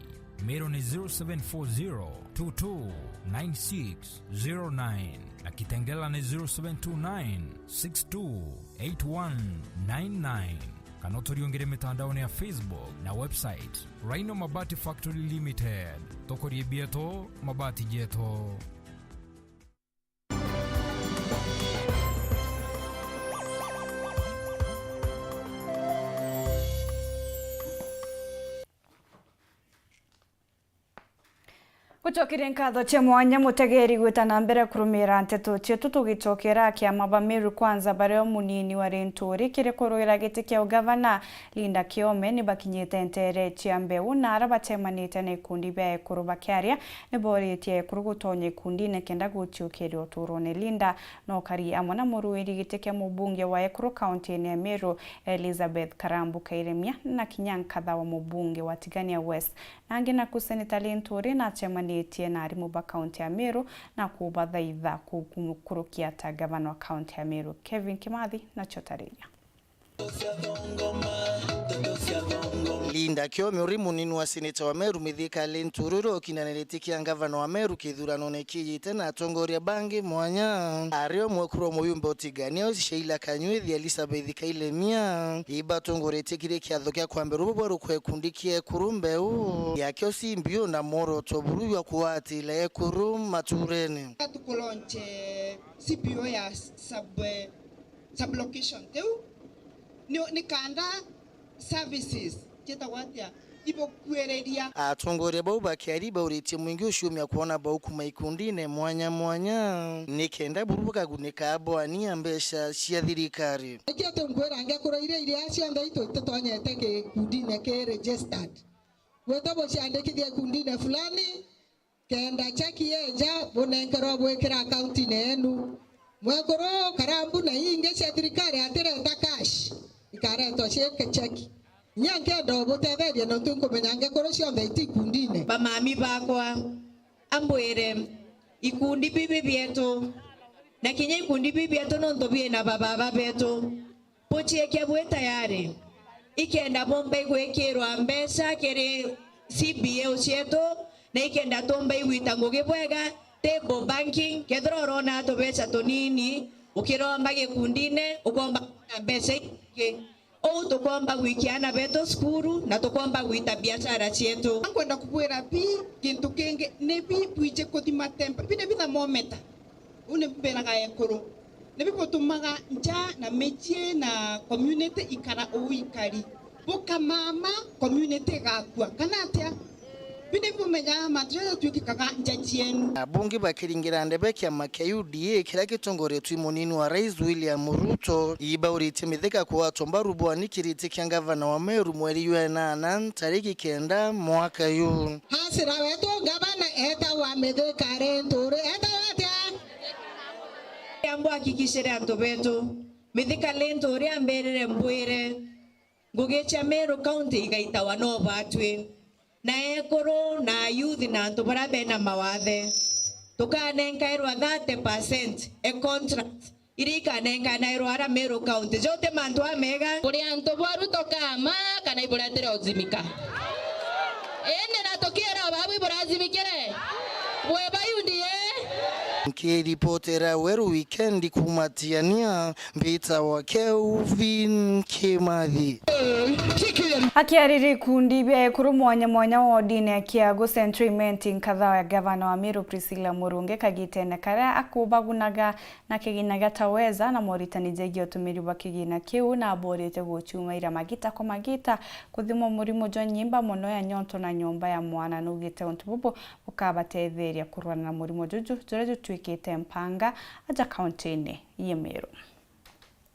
Meru ni zero seven four zero two two nine six zero nine na Kitengela ni zero seven two nine six two eight one nine nine. Kana uturiungire mitandaone ya Facebook na website, Rhino Mabati Factory Limited. Tukurie bietu, mabati jetu. Gucokeria nkatho cia mwanya mutegeri gwita na mbere kurumira nteto cietu, tugicokera kiama ba Meru Kwanza, baria munini wa Linturi kiri kuruira giti kia ugavana Linda Kiome ni bakinyite nteere cia mbeu, na ara bacemanite na ikundi bia ekuru bakiaria ni boritie ekuru gutonya ikundine kenda guciukiria uturone. Linda no kari amwe na muruiri giti kia mubunge wa ekuru kaunti-ini ya Meru, Elizabeth Karambu Kairemia, na kinya nkatha wa mubunge wa Tigania West. Na angi naku Seneta Linturi nacemanitie na arimu ba kaunti ya Meru na kubathaitha kukurukia ta gavana wa kaunti ya Meru. Kevin Kimathi nacio tariria. Linda Kiome uri munini wa seneta wa Meru Mithika Linturi uria ukinaniritie kia ngavana wa Meru kithuranone kiijite na atongoria bangi mwanya, ari o mwekuru wa muyumbe utigania Sheila Kanywithi, Elizabeth Kailemia, ibatongoritie kiri kiatho kia kwambirwa bubwa rukwa ikundi kia ekuru mbeu yakio C B O na mworoto buru jwa kugwatira ekuru maturene. Tukulonche C B O ya sub, sublocation tiu ni, ni kanda services cietagwa atia ibukuiriria. Atongoria bau bakiari bauritie mwingi uciumia kwona baukuma ikundine mwanya mwanya ni kenda buru bakagunika bwania mbeca cia thirikari. Niki ati nkwira ngekura iria iria cionthe itu ititonyete gikundine ki registered? Gwita buciandikithia ikundine fulani, kenda cheki yeja bunenkerwa bwikira akaunti-ini yenu. Mwekuru karambu na ingi cia thirikari atireta cash, ikaretwa cie cheki. Inya nkenda ubutetheria nontu nkumenya ngekuru cionthe iti ikundine. Bamami bakwa, ambwire, ikundi bibi bietu, na kinya ikundi bibi bietu nontu biina bababa betu, buciekia bwi tayari, ikenda bumba igwikirwa mbeca kiri C B A cietu, na ikenda tumba igwita ngugi bwega, table banking, kethira urona tubeca tunini, ukiromba gikundine, ukomba kwona mbeca ingi. Uu tukomba gwikia aana betu cukuru na tukomba gwita biashara cietu. Nkwenda kubwira bi gintu kingi, ni bi bwiji kuthima tempa, bi ni bi thermometer. Uu ni mbiraga ekuru. Ni bi butumaga nja na micii na community ikara uu ikari. Bukamama, community igakua. Kana atia? Bi ni bumenyaga mantu jaja jatwikikaga nja cienu. Abunge bakiringira ndebe kiama kia U D A kiria gitongoretwe i munini wa rais William Ruto, ibauritie mithika kwa atomba rubwani kiriti kia ngavana wa Meru mweri jwa enana ntariki kenda mwaka yu. Hasira wetu ngavana etagwa Mithika Linturi, etagwa atia? Ambwakikishire antu betu, Mithika Linturi ambirire mbwire, ngugi cia Meru County igaitawa no batwi, na ekuru na youth na antu baria bena mawathe, tukanenkairwa thirty percent e contract iria ikanenkanagirwa ara Meru County. Jote mantu amega. Kuri antu bwa Ruto kama kana iburetire uzimika? Indi na tukiera babu iburazimikire? Bwe ba U D A? Nkiripotera Weru Weekend kuuma Tiania, mbitagwa Kelvin Kimathi. Akiariria ikundi bia ekuru mwanya mwanya wodine ya Kiagu Central Imenti, nkatha ya gavana wa Meru Priscilla Murungi kagitene karia akubagunaga na kigina gia Taweza na moritani jegie utumiri bwa kigina kiu, na aborite gucumaira magita kwa magita kuthimwa murimo jwa nyimba mono ya nyonto na nyomba ya mwana. Nugite untu bubu bukabatetheria kurwana na murimo juju juria jutwikite mpanga aja kauntini ya Meru.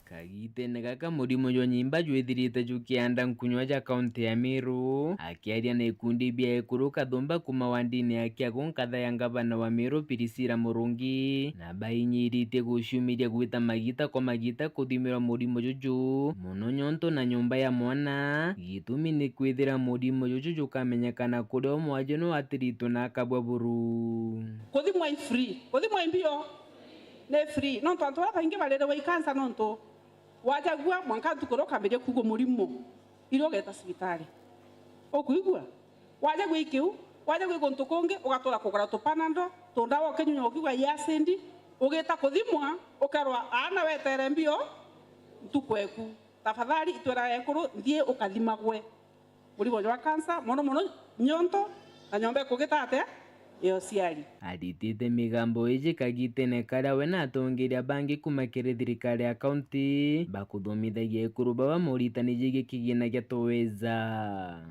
Kagitene gaka murimo jwa nyimba jwithirite jukianda nkunywa ja kaunti ya Meru. Akiaria na ikundi bia ekuru kathumba kuuma wandini ya Kiagu, nkatha ya ngavana wa Meru Priscilla Murungi, na bainyiritie gucumiria gwita magita kwa magita kuthimirwa murimo juju, mono nyonto na nyomba ya mwana. Gitumi ni kwithira murimo juju jukamenyekana kuri o mwaju no atiritwe na akabua buru. Kuthimwa i free, kuthimwa i mbio. Ni free. Nontu antu baria baingi baririwa i cancer nontu wajagua mwanka ntuku iria ukambiria kuigua murimo, iria ugeeta cibitari. Ukuigua? Wajagua i kiu, wajagua i guntu kungi, ugatura kugura tupanado, tundawa ukinyunya ukiigua i acid, ugita kuthimwa, ukerwa aana wetere mbio ntuku eku. Tafadhali itwira ekuru nthii ukathimagwe. Murimo jwa cancer, mono mono nyonto, na nyomba ikugita atia? Ya uciari. Aritite migambo iji kagitene karia we na atongeria bangi kuuma kiri thirikari ya kaunti bakuthomithagia ekuru baba moritani jegie kigina gia Toweza.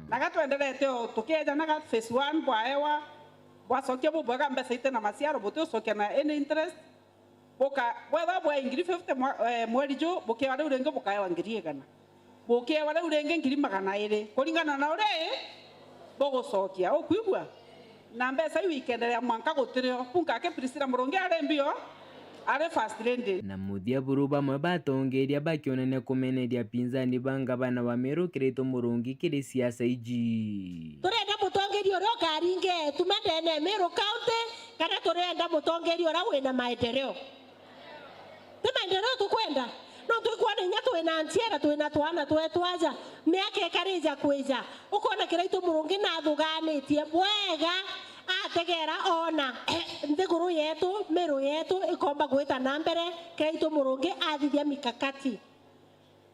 Na ga twenderete o tukieja na ga phase one bwaewa, bwacokia bubwega mbeca ite na maciaro, butiucokia na any interest. Buka-, bwethwa bwae ngiri fifty mwa-, eh, mweri ju, bukiewa riu ringi bukaewa ngiri igana. Bukiewa riu ringi ngiri magana iri, kuringana na uria i bugucokia. Ukwigua? Na mbeca iu ikenderea mwanka gutirio. Punkake Priscilla Murungi ari mbio, ari first lady. Na muthia buru bamwe batongeria bakionania kumeneria pinzani ba ngavana wa Meru Kiraitu Murungi kiri siasa iji. Turenda mutongeria uria ukaringa eetuma ndene ya Meru County, kana turenda mutongeria uria wina maendeleo? Ti maendeleo tukwenda? No twikwona inya twina nchiara, twina twana twetu aja, miaka ikarija kwija, ukona Kiraitu Murungi nathuganitie bwega, ategera oona nthiguru yetu, Meru yetu ikomba gwita na mbere, Kiraitu Murungi athithia mikakati.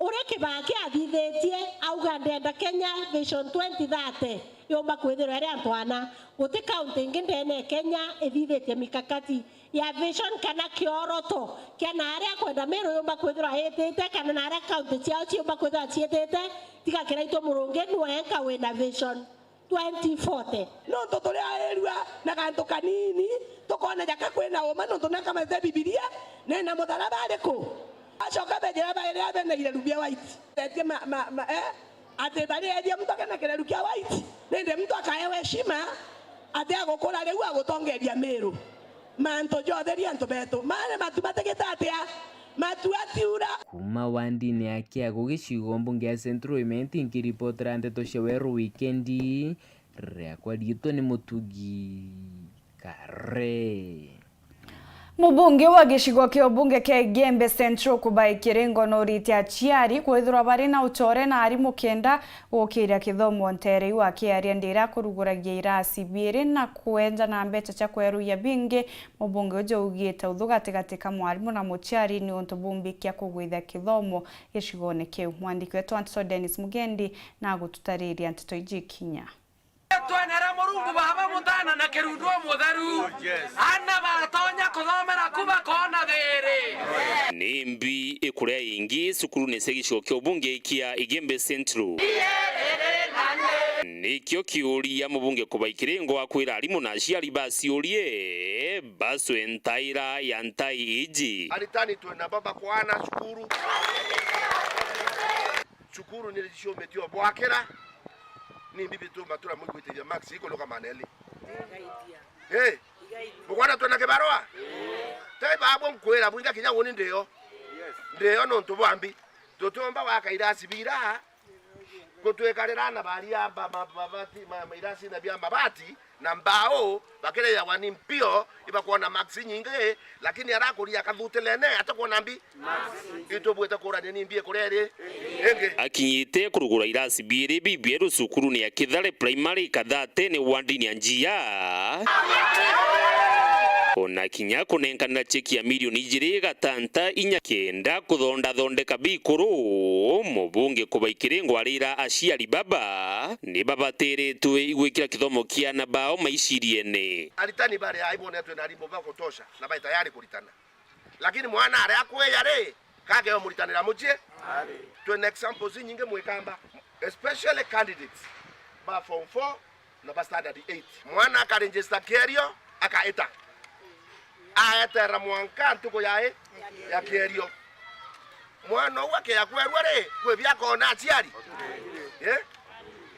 Uria Kibaki athithitie, auga, "Ndenda Kenya Vision twenty thirty yumba kwithirwa iri antu ana." Guti kaunti ingi ndene ya Kenya ithithitie mikakati ya vision kana kioroto kia naaria akwenda Meru yumba kwithirwa itite, kana naaria kaunti ciao ciumba kwithirwa ciitite, tiga Kiraitu Murungi niwe enka wina vision. Twenty forty. Nontu turi airua na gantu kanini, tukona jaka kwina uma, nontu na kamete Bibilia, nena mutharaba ariku? Acoka bejira bairi abena ireru bia white. Betie ma, ma, ma, eh? Ati bari ethia muntu akena kireru kia white, nindi muntu akaewa heshima, ati agukura riu agutongeria Miru. Mantu jonthe ni antu betu. Mari matu matigite atia? Matu atiura. Kuuma wandini ya Kiagu, gicigo mbunge ya Central Imenti, nkiripotera ndeto cia Weru Wikendi, riakwa riitwa ni Mutugi Kare. Mubunge wa gicigo kia ubunge kia Igembe Central Kubai Kiringo nuritie aciari kwithirwa bari na ucore na arimu kenda gukiria kithomo nteere iu akiaria ndira kuruguragia irasi biiri na kwenja na mbeca cia kweruia bingi. Mubunge uju augite uthu gatigati ka mwarimu na muciari ni untu bumbikia kugwithia kithomo gicigone kiu. Mwandiki wetu wa nteto Dennis Mugendi na agututariria nteto iji ikinya. Twenere Murungu Baba, Mutana na Kirundu Umutheru. Aana batonya kuthomera ku bakona thiiri. Ni mbi ikuria ingi cukurune cia gicigo kia ubunge kia Igembe Central. Nikio kiuria mubunge Kubai Kiringo akwira arimu na aciari baciurie bacwe ntaira ya ntai iji. Aritani twina baba kwana cukuru. Cukuru ni ciumitie o bwakira. Ni mbi bituma turamwigwitithia max ikuluka maneli. Hey, bukwana twina kibarua? Tei babo nkwira bwinga kinya uni ndio. Ndio nontu bwa mbi. Tutiumba waka irasi bira, kutwikarira na baria ba-, ma-, mabati, ma-, ma-, irasi na bia mabati na mbao, bakirejagwa ni mpio, ibakwona max nyingi, lakini arakuria kathutilene, atakwona mbi. Itubwite kurania ni mbi ikuria iri ingi. Akinyite kurugura irasi biiri bibieru cukurune ya Kithare Primary Kathatene wandini ya Njia. Ona kinya kunenkanira cheki ya milioni ijiri gatanta inya kenda kuthondathondeka bikuru, mubunge Kubai Kiringo arira aciari baba ni babatiritwe igwikira kithomo kia aana bao maiciriene. Aritani bari ai bonetwe na arimu ba kutosha na bai tayari kuritana. Lakini mwana aria akweja ri, kageo muritanira mucii. Twina examples inyingi mwikamba, especially candidates ba form four na ba standard eight. Mwana akaregister kierio, akaita. Aetera mwanka ntuku ya i-, ya kierio. Mwana uu akeja kwerua ri, kwi bia akona aciari? Eh?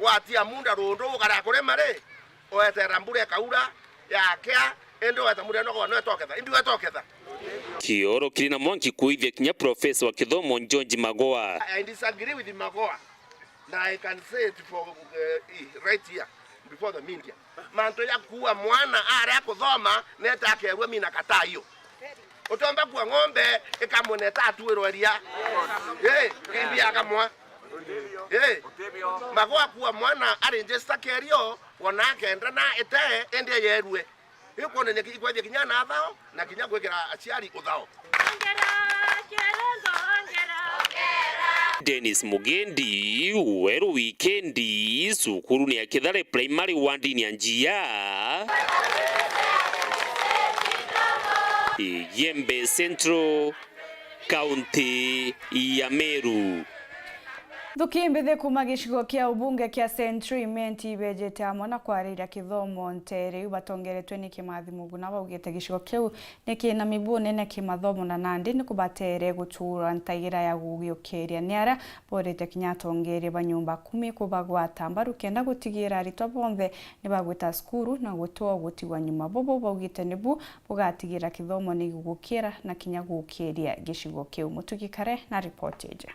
Watia munda rundu ukara kurima ri, oetera mbura ikaura, yakea, indi oeta munda no no etoketha. Indi wetoketha. Kioro kiri na mwanki kuithia kinya Profesa wa kithomo George Magoa. I disagree with Magoa. Na I can say it for, uh, right here before the media. Mantu ya kuua mwana aria kuthoma neta akerua mina kataa hiyo. Utomba kuua ng'ombe ikamwene ta atuirwa iria. Eh, kimbi akamwa. Eh, Magoa kuua mwana aregister kerio, wona akenda na ete, ende yerue. Ikwonania ki-, ikwethia kinya na thao, na kinya gwikira aciari uthao. Dennis Mugendi, Weru Wikendi, cukurune ya Kithare Primary wandini ya Njia, Igembe Central, kaunti ya Meru. Nthuki mbithi kuuma gicigo kia ubunge kia Central Imenti ibejete amwe na kwariria kithomo nteere iu batongeretwe ni Kimathi Muguna baugite gicigo kiu ni kina mibu nene kimathomo na nandi ni kubateere gutura ntaigira ya gugiukiria. Ni aria borite kinya atongeria ba nyumba kumi kubagwata mbaru kenda gutigira aritwa bonthe ni bagwita cukuru na gutwa gutigwa nyuma. Bubu baugite nibu bugatigira kithomo ni gigukira na kinya gukiria gicigo kiu. Mutugi Kare na ripoti iji.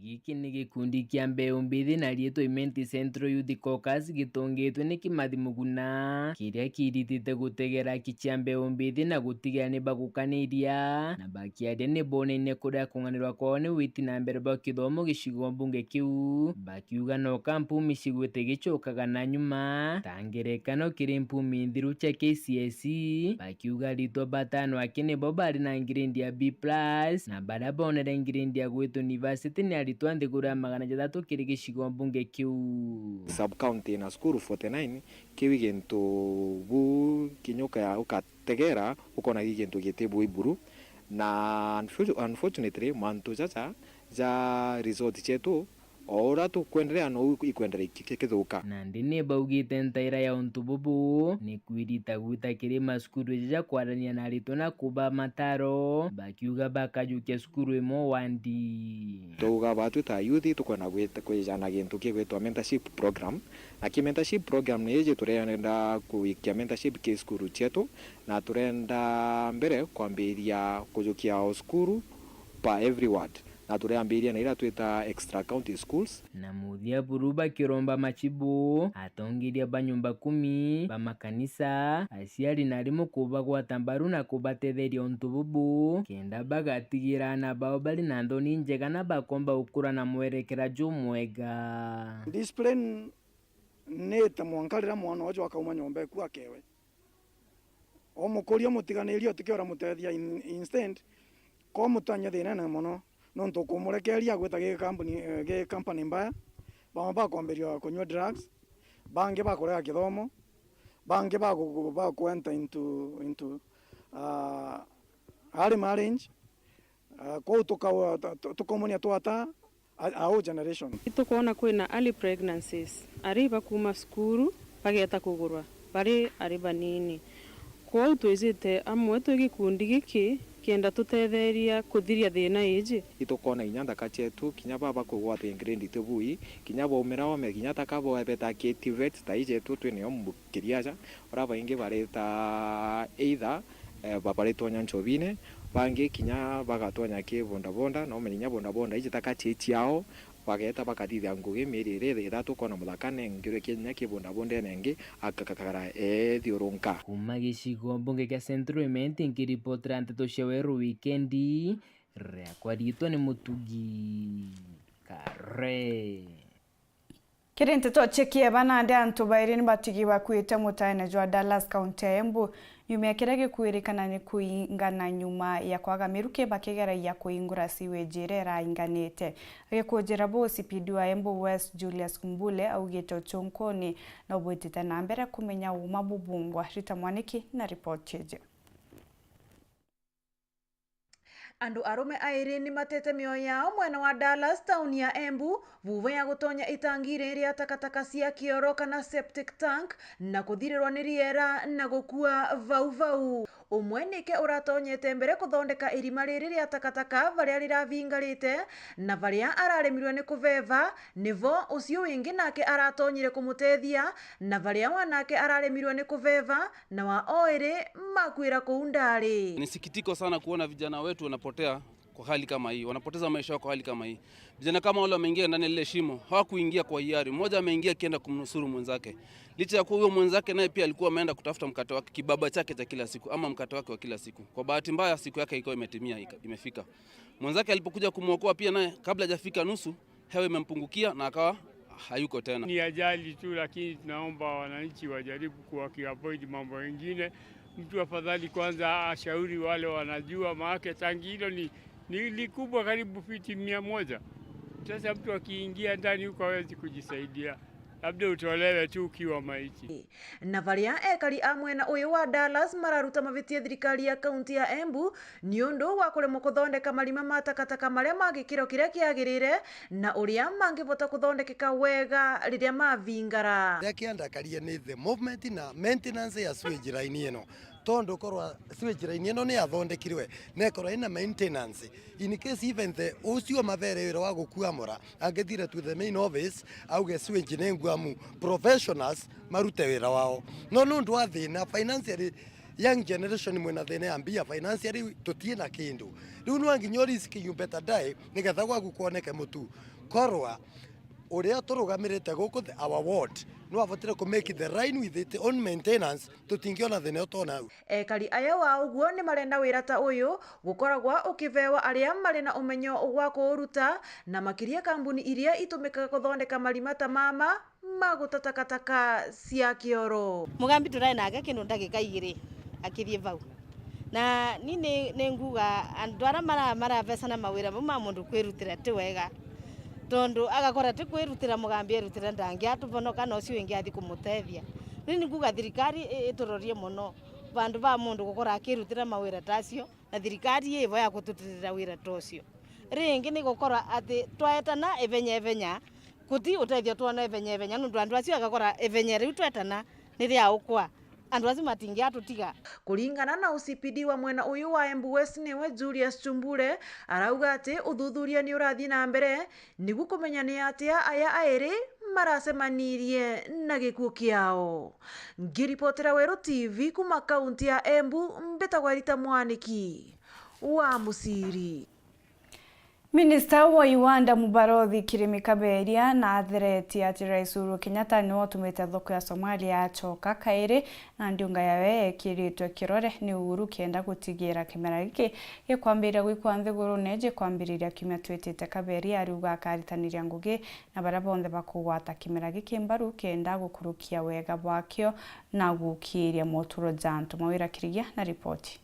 Giki ni gikundi kia mbeu mbithi na riitwa Imenti Central Youth Caucus gitongitwe ni Kimathi Muguna, kiria kiritite gutegera aki cia mbeu mbithi na gutigira ni bagukaniria, na bakiaria ni bonaine kuria kung'anirwa kwao ni witi na mbere bwa kithomo gicigo mbunge kiu, bakiuga no kampuni cigwite gicokaga na nyuma, ta ngerekano kiri mpumi nthiru cia K C S E, bakiuga aritwa batano aki nibo bari na ngirendi ya B plus, na baria bonere ngirendi ya gwitwa university ni aritwa nthiguru ya magana jathatu kiri gicigo mbunge kiu. Sub county ina cukuru forty nine, kiu i gintu bu kinya uka-, ukategera ukona gi gintu giti bu iburu, na unfortu-, unfortunately mantu jaja ja result cietu O uria tukwenderea nou ikwenderea iki-, ikithuka. Nandi ni baugite ntaira ya untu bubu ni kwirita gwita kiri macukuru jaja kwarania na aritwa na kuba mataro, bakiuga bakajukia cukuru imwe wandi. Twauga batwi ta youth tukwenda gwita, kwijana gintu kigwitwa mentorship program. Na ki mentorship program ni iji turenda kuikia mentorship ki cukuru cietu, na turenda mbere kwambiria kujukia o cukuru pa every ward. Na turiambiria na iria twita extra county schools. Na muthia buru bakiromba machibu, atongeria ba nyumba kumi, ba makanisa, aciari na arimu kubagwata mbaru na kubatetheria untu bubu, kenda bagatigira aana bao bari na nthoni njega na bakomba gukura na mwerekera jumwega. Discipline ni ta mwanka riria mwana uju akauma nyomba eku akewe. Umukuria umutiganirie, utikiura mutethia in-, instant, ko umutanyia thinene mono, nontu ukumurekeria agwita gi company, eh, gi company mbaya, bamwe bakwambiria kunywa drugs, bangi bakurega kithomo, bangi baku-, bakwenta into, into, ah, early marriage. Ah, kwou tuka-, tu-, tu-, tukaumania twata a, a whole generation. Itukwona kwina early pregnancies, ari bakuuma cukuru bageeta kugurwa bari ari banini. Kwou twijite amwe twi gikundi giki kenda tutetheria kuthiria thina iji. Itukona inya nthaka cietu, kinya baba kugwata grade tibui, kinya baumira ome, kinya taka bo beta K T vets ta ijetu twinayo Kiriaja, uria baingi barita either, eh, ba-, baritonya ncobine, bangi kinya bagatonya ki bodaboda, na umenya inya bodaboda iji taka cie ciao, bageta bakathithia ngugi mieri iri ithatu, ukona muthaka nengerwe kinya ki bodabodene ingi, akakara ethiurunka. Kuma gicigo mbunge kia Central Imenti, nkiripotera nteto cia Weru Wikendi, riakwa riitwa ni Mutugi Kare. Kiri nteto cia kieba nandi, antu bairi ni batugi bakuite mutaene jwa Dallas, kaunti ya Embu, nyuma ya kiria gikuirikana ni kuingana nyuma ya kwaga miruki bakigeragia kuingura sewage iria irainganite. Agikujira buu, C P D wa Embu West, Julius Mbule, augite uchunkuni no bwitite na mbere kumenya uma bubungwa. Rita Mwaniki na ripoti iji. Andu arume airi ni matete mioyo yao mwena wa Dallas, tauni ya Embu, vuva ya gutonya itangi riri ria takataka cia kioro kana septic tank, na kuthirirwa ni riera na gukua vau vau. Umwe nike uratonyete mbere kuthondeka irima riri ria takataka varia riravingarite, na varia araremirwe ni kuveva, nivo ucio wingi nake aratonyire kumutethia, na varia wanake araremirwe ni kuveva, na wa oiri makwira kuu ndari. Ni sikitiko sana kuona vijana wetu wanapotea kwa hali kama hii, wanapoteza maisha yao kwa hali kama hii. Vijana kama wale wameingia ndani ya lile shimo, hawakuingia kwa hiari. Mmoja ameingia akienda kumnusuru mwenzake. Licha ya kuwa huyo mwenzake naye pia alikuwa ameenda kutafuta mkate wake, kibaba chake cha kila siku, ama mkate wake wa kila siku. Kwa bahati mbaya, siku yake ilikuwa imetimia, ika-, imefika. Mwenzake alipokuja kumwokoa pia naye, kabla hajafika nusu, hewa imempungukia na akawa hayuko tena. Ni ajali tu, lakini tunaomba wananchi wajaribu kuwa kiavoid mambo mengine. Mtu afadhali kwanza ashauri wale wanajua, maana tangi hilo ni, ni, ni kubwa karibu fiti mia moja. Sasa mtu akiingia ndani huko hawezi kujisaidia, labda utolewe tu ukiwa maiti. Na varia ekari a mwena uyu wa Dallas mararuta mavitia thirikari ya kaunti ya Embu ni undu wa kuremwa kuthondeka marima ma takataka maria ma gikiro kiria kiagirire na uria mangivota kuthondekeka wega riria mavingara. Kiria kiandakaria ni the movement na maintenance ya sewage line ino, tondu korwa sewage line ino ni yathondekirwe na ikorwa ina maintenance, in case even the ucio mavere wira wa gukua mura, angithire to the main office, auge sewage ni nguamu, professionals marute wira wao. No nundu wa thina financially, young generation mwina thina ya mbia, financially tutie na kindu. Riu nwa nginya urisk you better die, nigetha gwaku kwoneke mutu. Korwa uria turugamirite guku the, our ward, no abatire ku make the line with its own maintenance, tutingiona thina utona au. Ekari aya wa uguo ni marenda wira ta uyu gukoragwa ukivewa aria mari na umenyo gwa kuuruta, na makiria kambuni iria itumikaga kuthondeka marima ta mama ma guta takataka cia kioro. Mugambi turai nake kindu ndagika igiri akithie vau. Na ni, ni, ni nguga andu aria mara-, maravecana mawira mau ma mundu kwirutira ti wega. Tondu agakora ti kwirutira, mugambi erutira ndangiatuvonoka na ucio wingi athi kumutethia. Ni, ni nguga thirikari i-, iturorie muno vandu va mundu gukora akirutira mawira ta acio, na thirikari ivo ya kututirira wira ta ucio. Ringi ni gukorwa ati twaetana ivenya ivenya, Guti utethio twona ivenya ivenya, nundu andu acio agakora ivenya riu twetana ni ria ukwa. Andu acio matingiatutiga. Kuringana na O C P D wa mwena uyu wa Embu West niwe Julius Chumbure, arauga ati uthuthuria ni urathii na mbere niguo kumenya ni atia aya airi maracemanirie na gikuu kiao. Ngiripotera Weru T V kuma kaunti ya Embu, mbitagwa Rita Mwaniki wa Musiri. Minista wa Iwanda Mubarothi Kirimi Kaberia na atheretie ati Rais Uhuru Kenyatta niwe utumite thoko ya Somalia yacoka kairi, na ndiunga yawe yekiritwe kirore ni Uhuru kenda gutigira kimera giki gikwambiriria gwikwa nthigurune gikwambiriria kiumia twitite. Kaberia ariuga akaritaniria ngugi na baria bonthe bakugwata kimera giki mbaru kenda gukurukia wega bwakio na gukiria moturo ja antu. Mawira Kirigia na ripoti.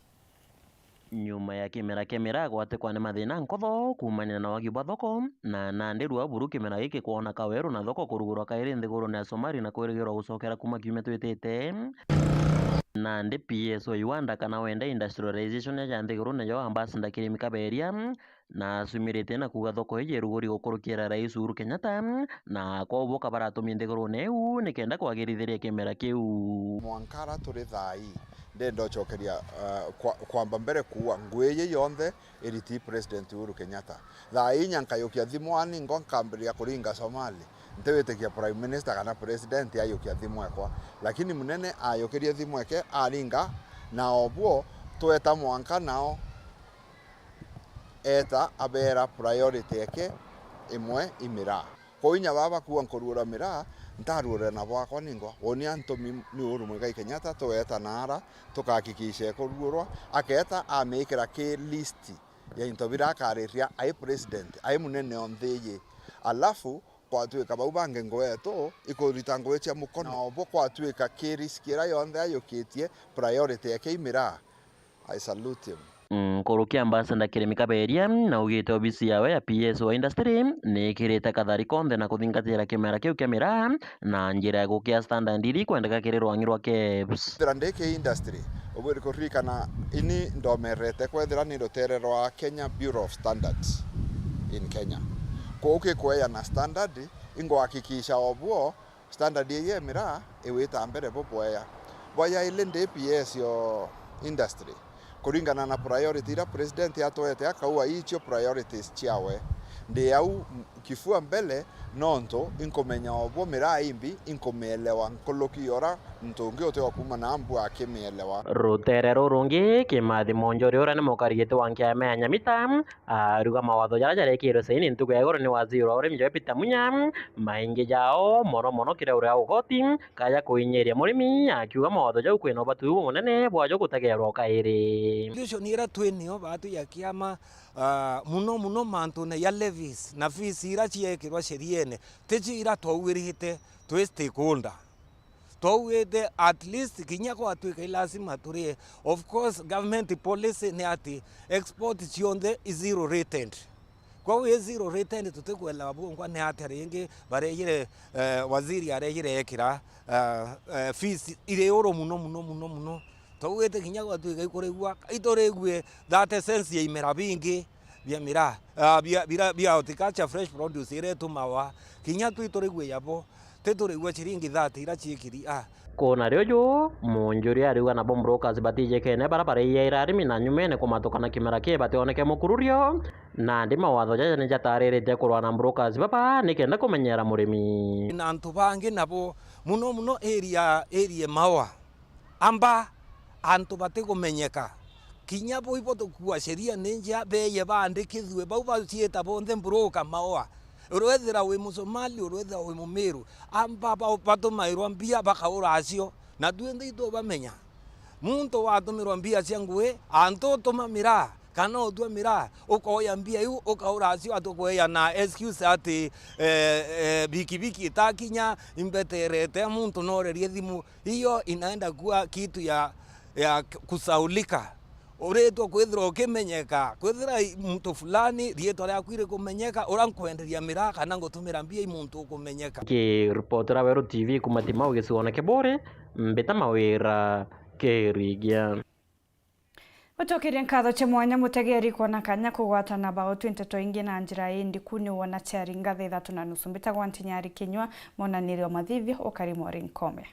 Nyuma ya kimera kia miraa gwatikwa ni mathina nkotho kuumania na wagi bwa thoko, na nandi rua buru kimera giki kwoneka weru na thoko kurugurwa kairi nthigurune ya Somali na kwirigirwa gucokera kuuma kiumia twitite. Nandi P S O Iwanda kana wenda industrialization ya nthigurune yo Ambassador Kirimi Kaberia na acumirite na kuuga thoko iji iruguri gukurukira Rais Uhuru Kenyatta, na kwou boka baratumia nthigurune iu nikenda kwagirithiria kimera kiu. Mwankara turi thaa ii, ndenda ucokeria, uh, kwa-, kwamba mbere kuua ngui iji yonthe iriti President Uhuru Kenyatta. Thaa inya nkayukia thimu ani ngo nkambiriria kuringa Somali. Ntiwitikia Prime Minister kana President ayukia thimu ekwa. Lakini munene ayukirie thimu eke aringa, na obwo tweta mwanka nao eta abera priority eke imwe i miraa. Kwou inya baba kuua nkuruura miraa, ntaruurira na bwakwa ningwa. Woni antumi ni Uhuru Muigai Kenyatta, tugeeta naara, tukahakikisha ikuruurwa, akeeta amikira ki list ya into biria akariria ai president, ai munene o nthi iji. Alafu, kwatuika bau bangi ngugi yetu ikurita ngugi cia mukono. Na obo kwatuika ki risk iria yonthe ayukitie, priority yake i miraa. I salute him. Nkuruki Ambassador Kirimi Kaberia naugite obisi yawe ya P S wa industry ni ikirite kathari konthe na kuthingatira kimera kiu kia miraa na njira ya gukia standard iria ikwendeka kiri rwang'i rwa kebs. Kwithira ndi ki industry, ubwiri kuririkana ini ndomerete kwethira ni rutere rwa Kenya Bureau of Standards in Kenya. Kwou ki kweya na standard, ingwakikisha obwo standard ii ya miraa iwita mbere bubweya. Bwa yaili ndi P S yo industry. Kuringana na priority iria president atwete akaua icio priorities ciawe. Ndi au kifua mbele nontu inkumenya obwo miraa imbi, inkumielewa nkuluki yora muntu ungi uti wa kuuma na mbu akimielewa. Rutere rurungi, Kimathi Munjuri uria ni mukari giti wa nkiama ya Nyamita, aruga mawatho jaria jarekirwe saini ntuku ya igoro ni waziri wa urimi jwa Peter Munya, maingi jao mono mono kiria uria ugoti kaja kuinyiria murimi, akiuga mawatho jau kwina ubatu bumunene bwajo gutagerwa kairi. Solution iria twinio baatu ya kiama, ah, muno muno mantune ya levies na fees iria ciekirwa sheriene, ticio iria twauirite twi stakeholder. Twaugite at least kinya gwatuika i lazima turie. Of course, government policy ni ati export cionthe i zero rated. Kwou i zero rated tutikwelewa bungwa ni atia ringi barejire, eh, waziri arejire ekira, eh, eh, fees iri uru muno, muno, muno, muno. Twaugite kinya gwatuika ikurigua, iturigue thirty cents ya imera bingi bia miraa, ah, bia, bira, bia horticulture fresh produce iria itumawa, kinya twi turigue yabo, ti turigue ciringi thirty iria ciikiri, ah. Kuna rio ju, Munjuri ariuga nabo brokers batijikene bara bariiaira arimi na nyumene kumatuka na kimera kii bationeke mukururio, nandi mawatho jaja ni jataririte kurwa na brokers baba nikenda kumenyera murimi. Na antu bangi nabo, muno muno area, area Maua, amba antu batikumenyeka. Kinya bo ibo tukua sheria ni njia, beye baandikithue, bau baciita bonthe broker Maua. Urwethira wi Musomali, urwethira wi Mumiru, amba ba-, batumairwa mbia bakaura acio. Na twinthe itubamenya. Muntu watumirwa mbia cia ngui, antu utuma miraa, kana utua miraa, ukoya mbia iu, ukaura acio, atukweya na excuse ati, eh, eh, bikibiki itakinya, imbeterete, muntu norerie thimu. Hiyo inaenda kuwa kitu ya, ya kusaulika. Uritwa kwithirwa ukimenyeka, kwithira i muntu fulani, riitwa riaku irikumenyeka, uria nkwenderia miraa kana ngutumira mbia i muntu ukumenyeka. Nkiripotera Weru T V kuma Timau gicigoone kia Buuri, mbita Mawira Kirigia. Ucokerie nkatho cia mwanya mutegeri kwona kanya kugwatana bao twi nteto ingi na njira indiku ni wona ciari ngatha ithatu na nusu. Mbitagwa Ntinyari Kinyua, monanirio mathithio, ukari Maureen Kome.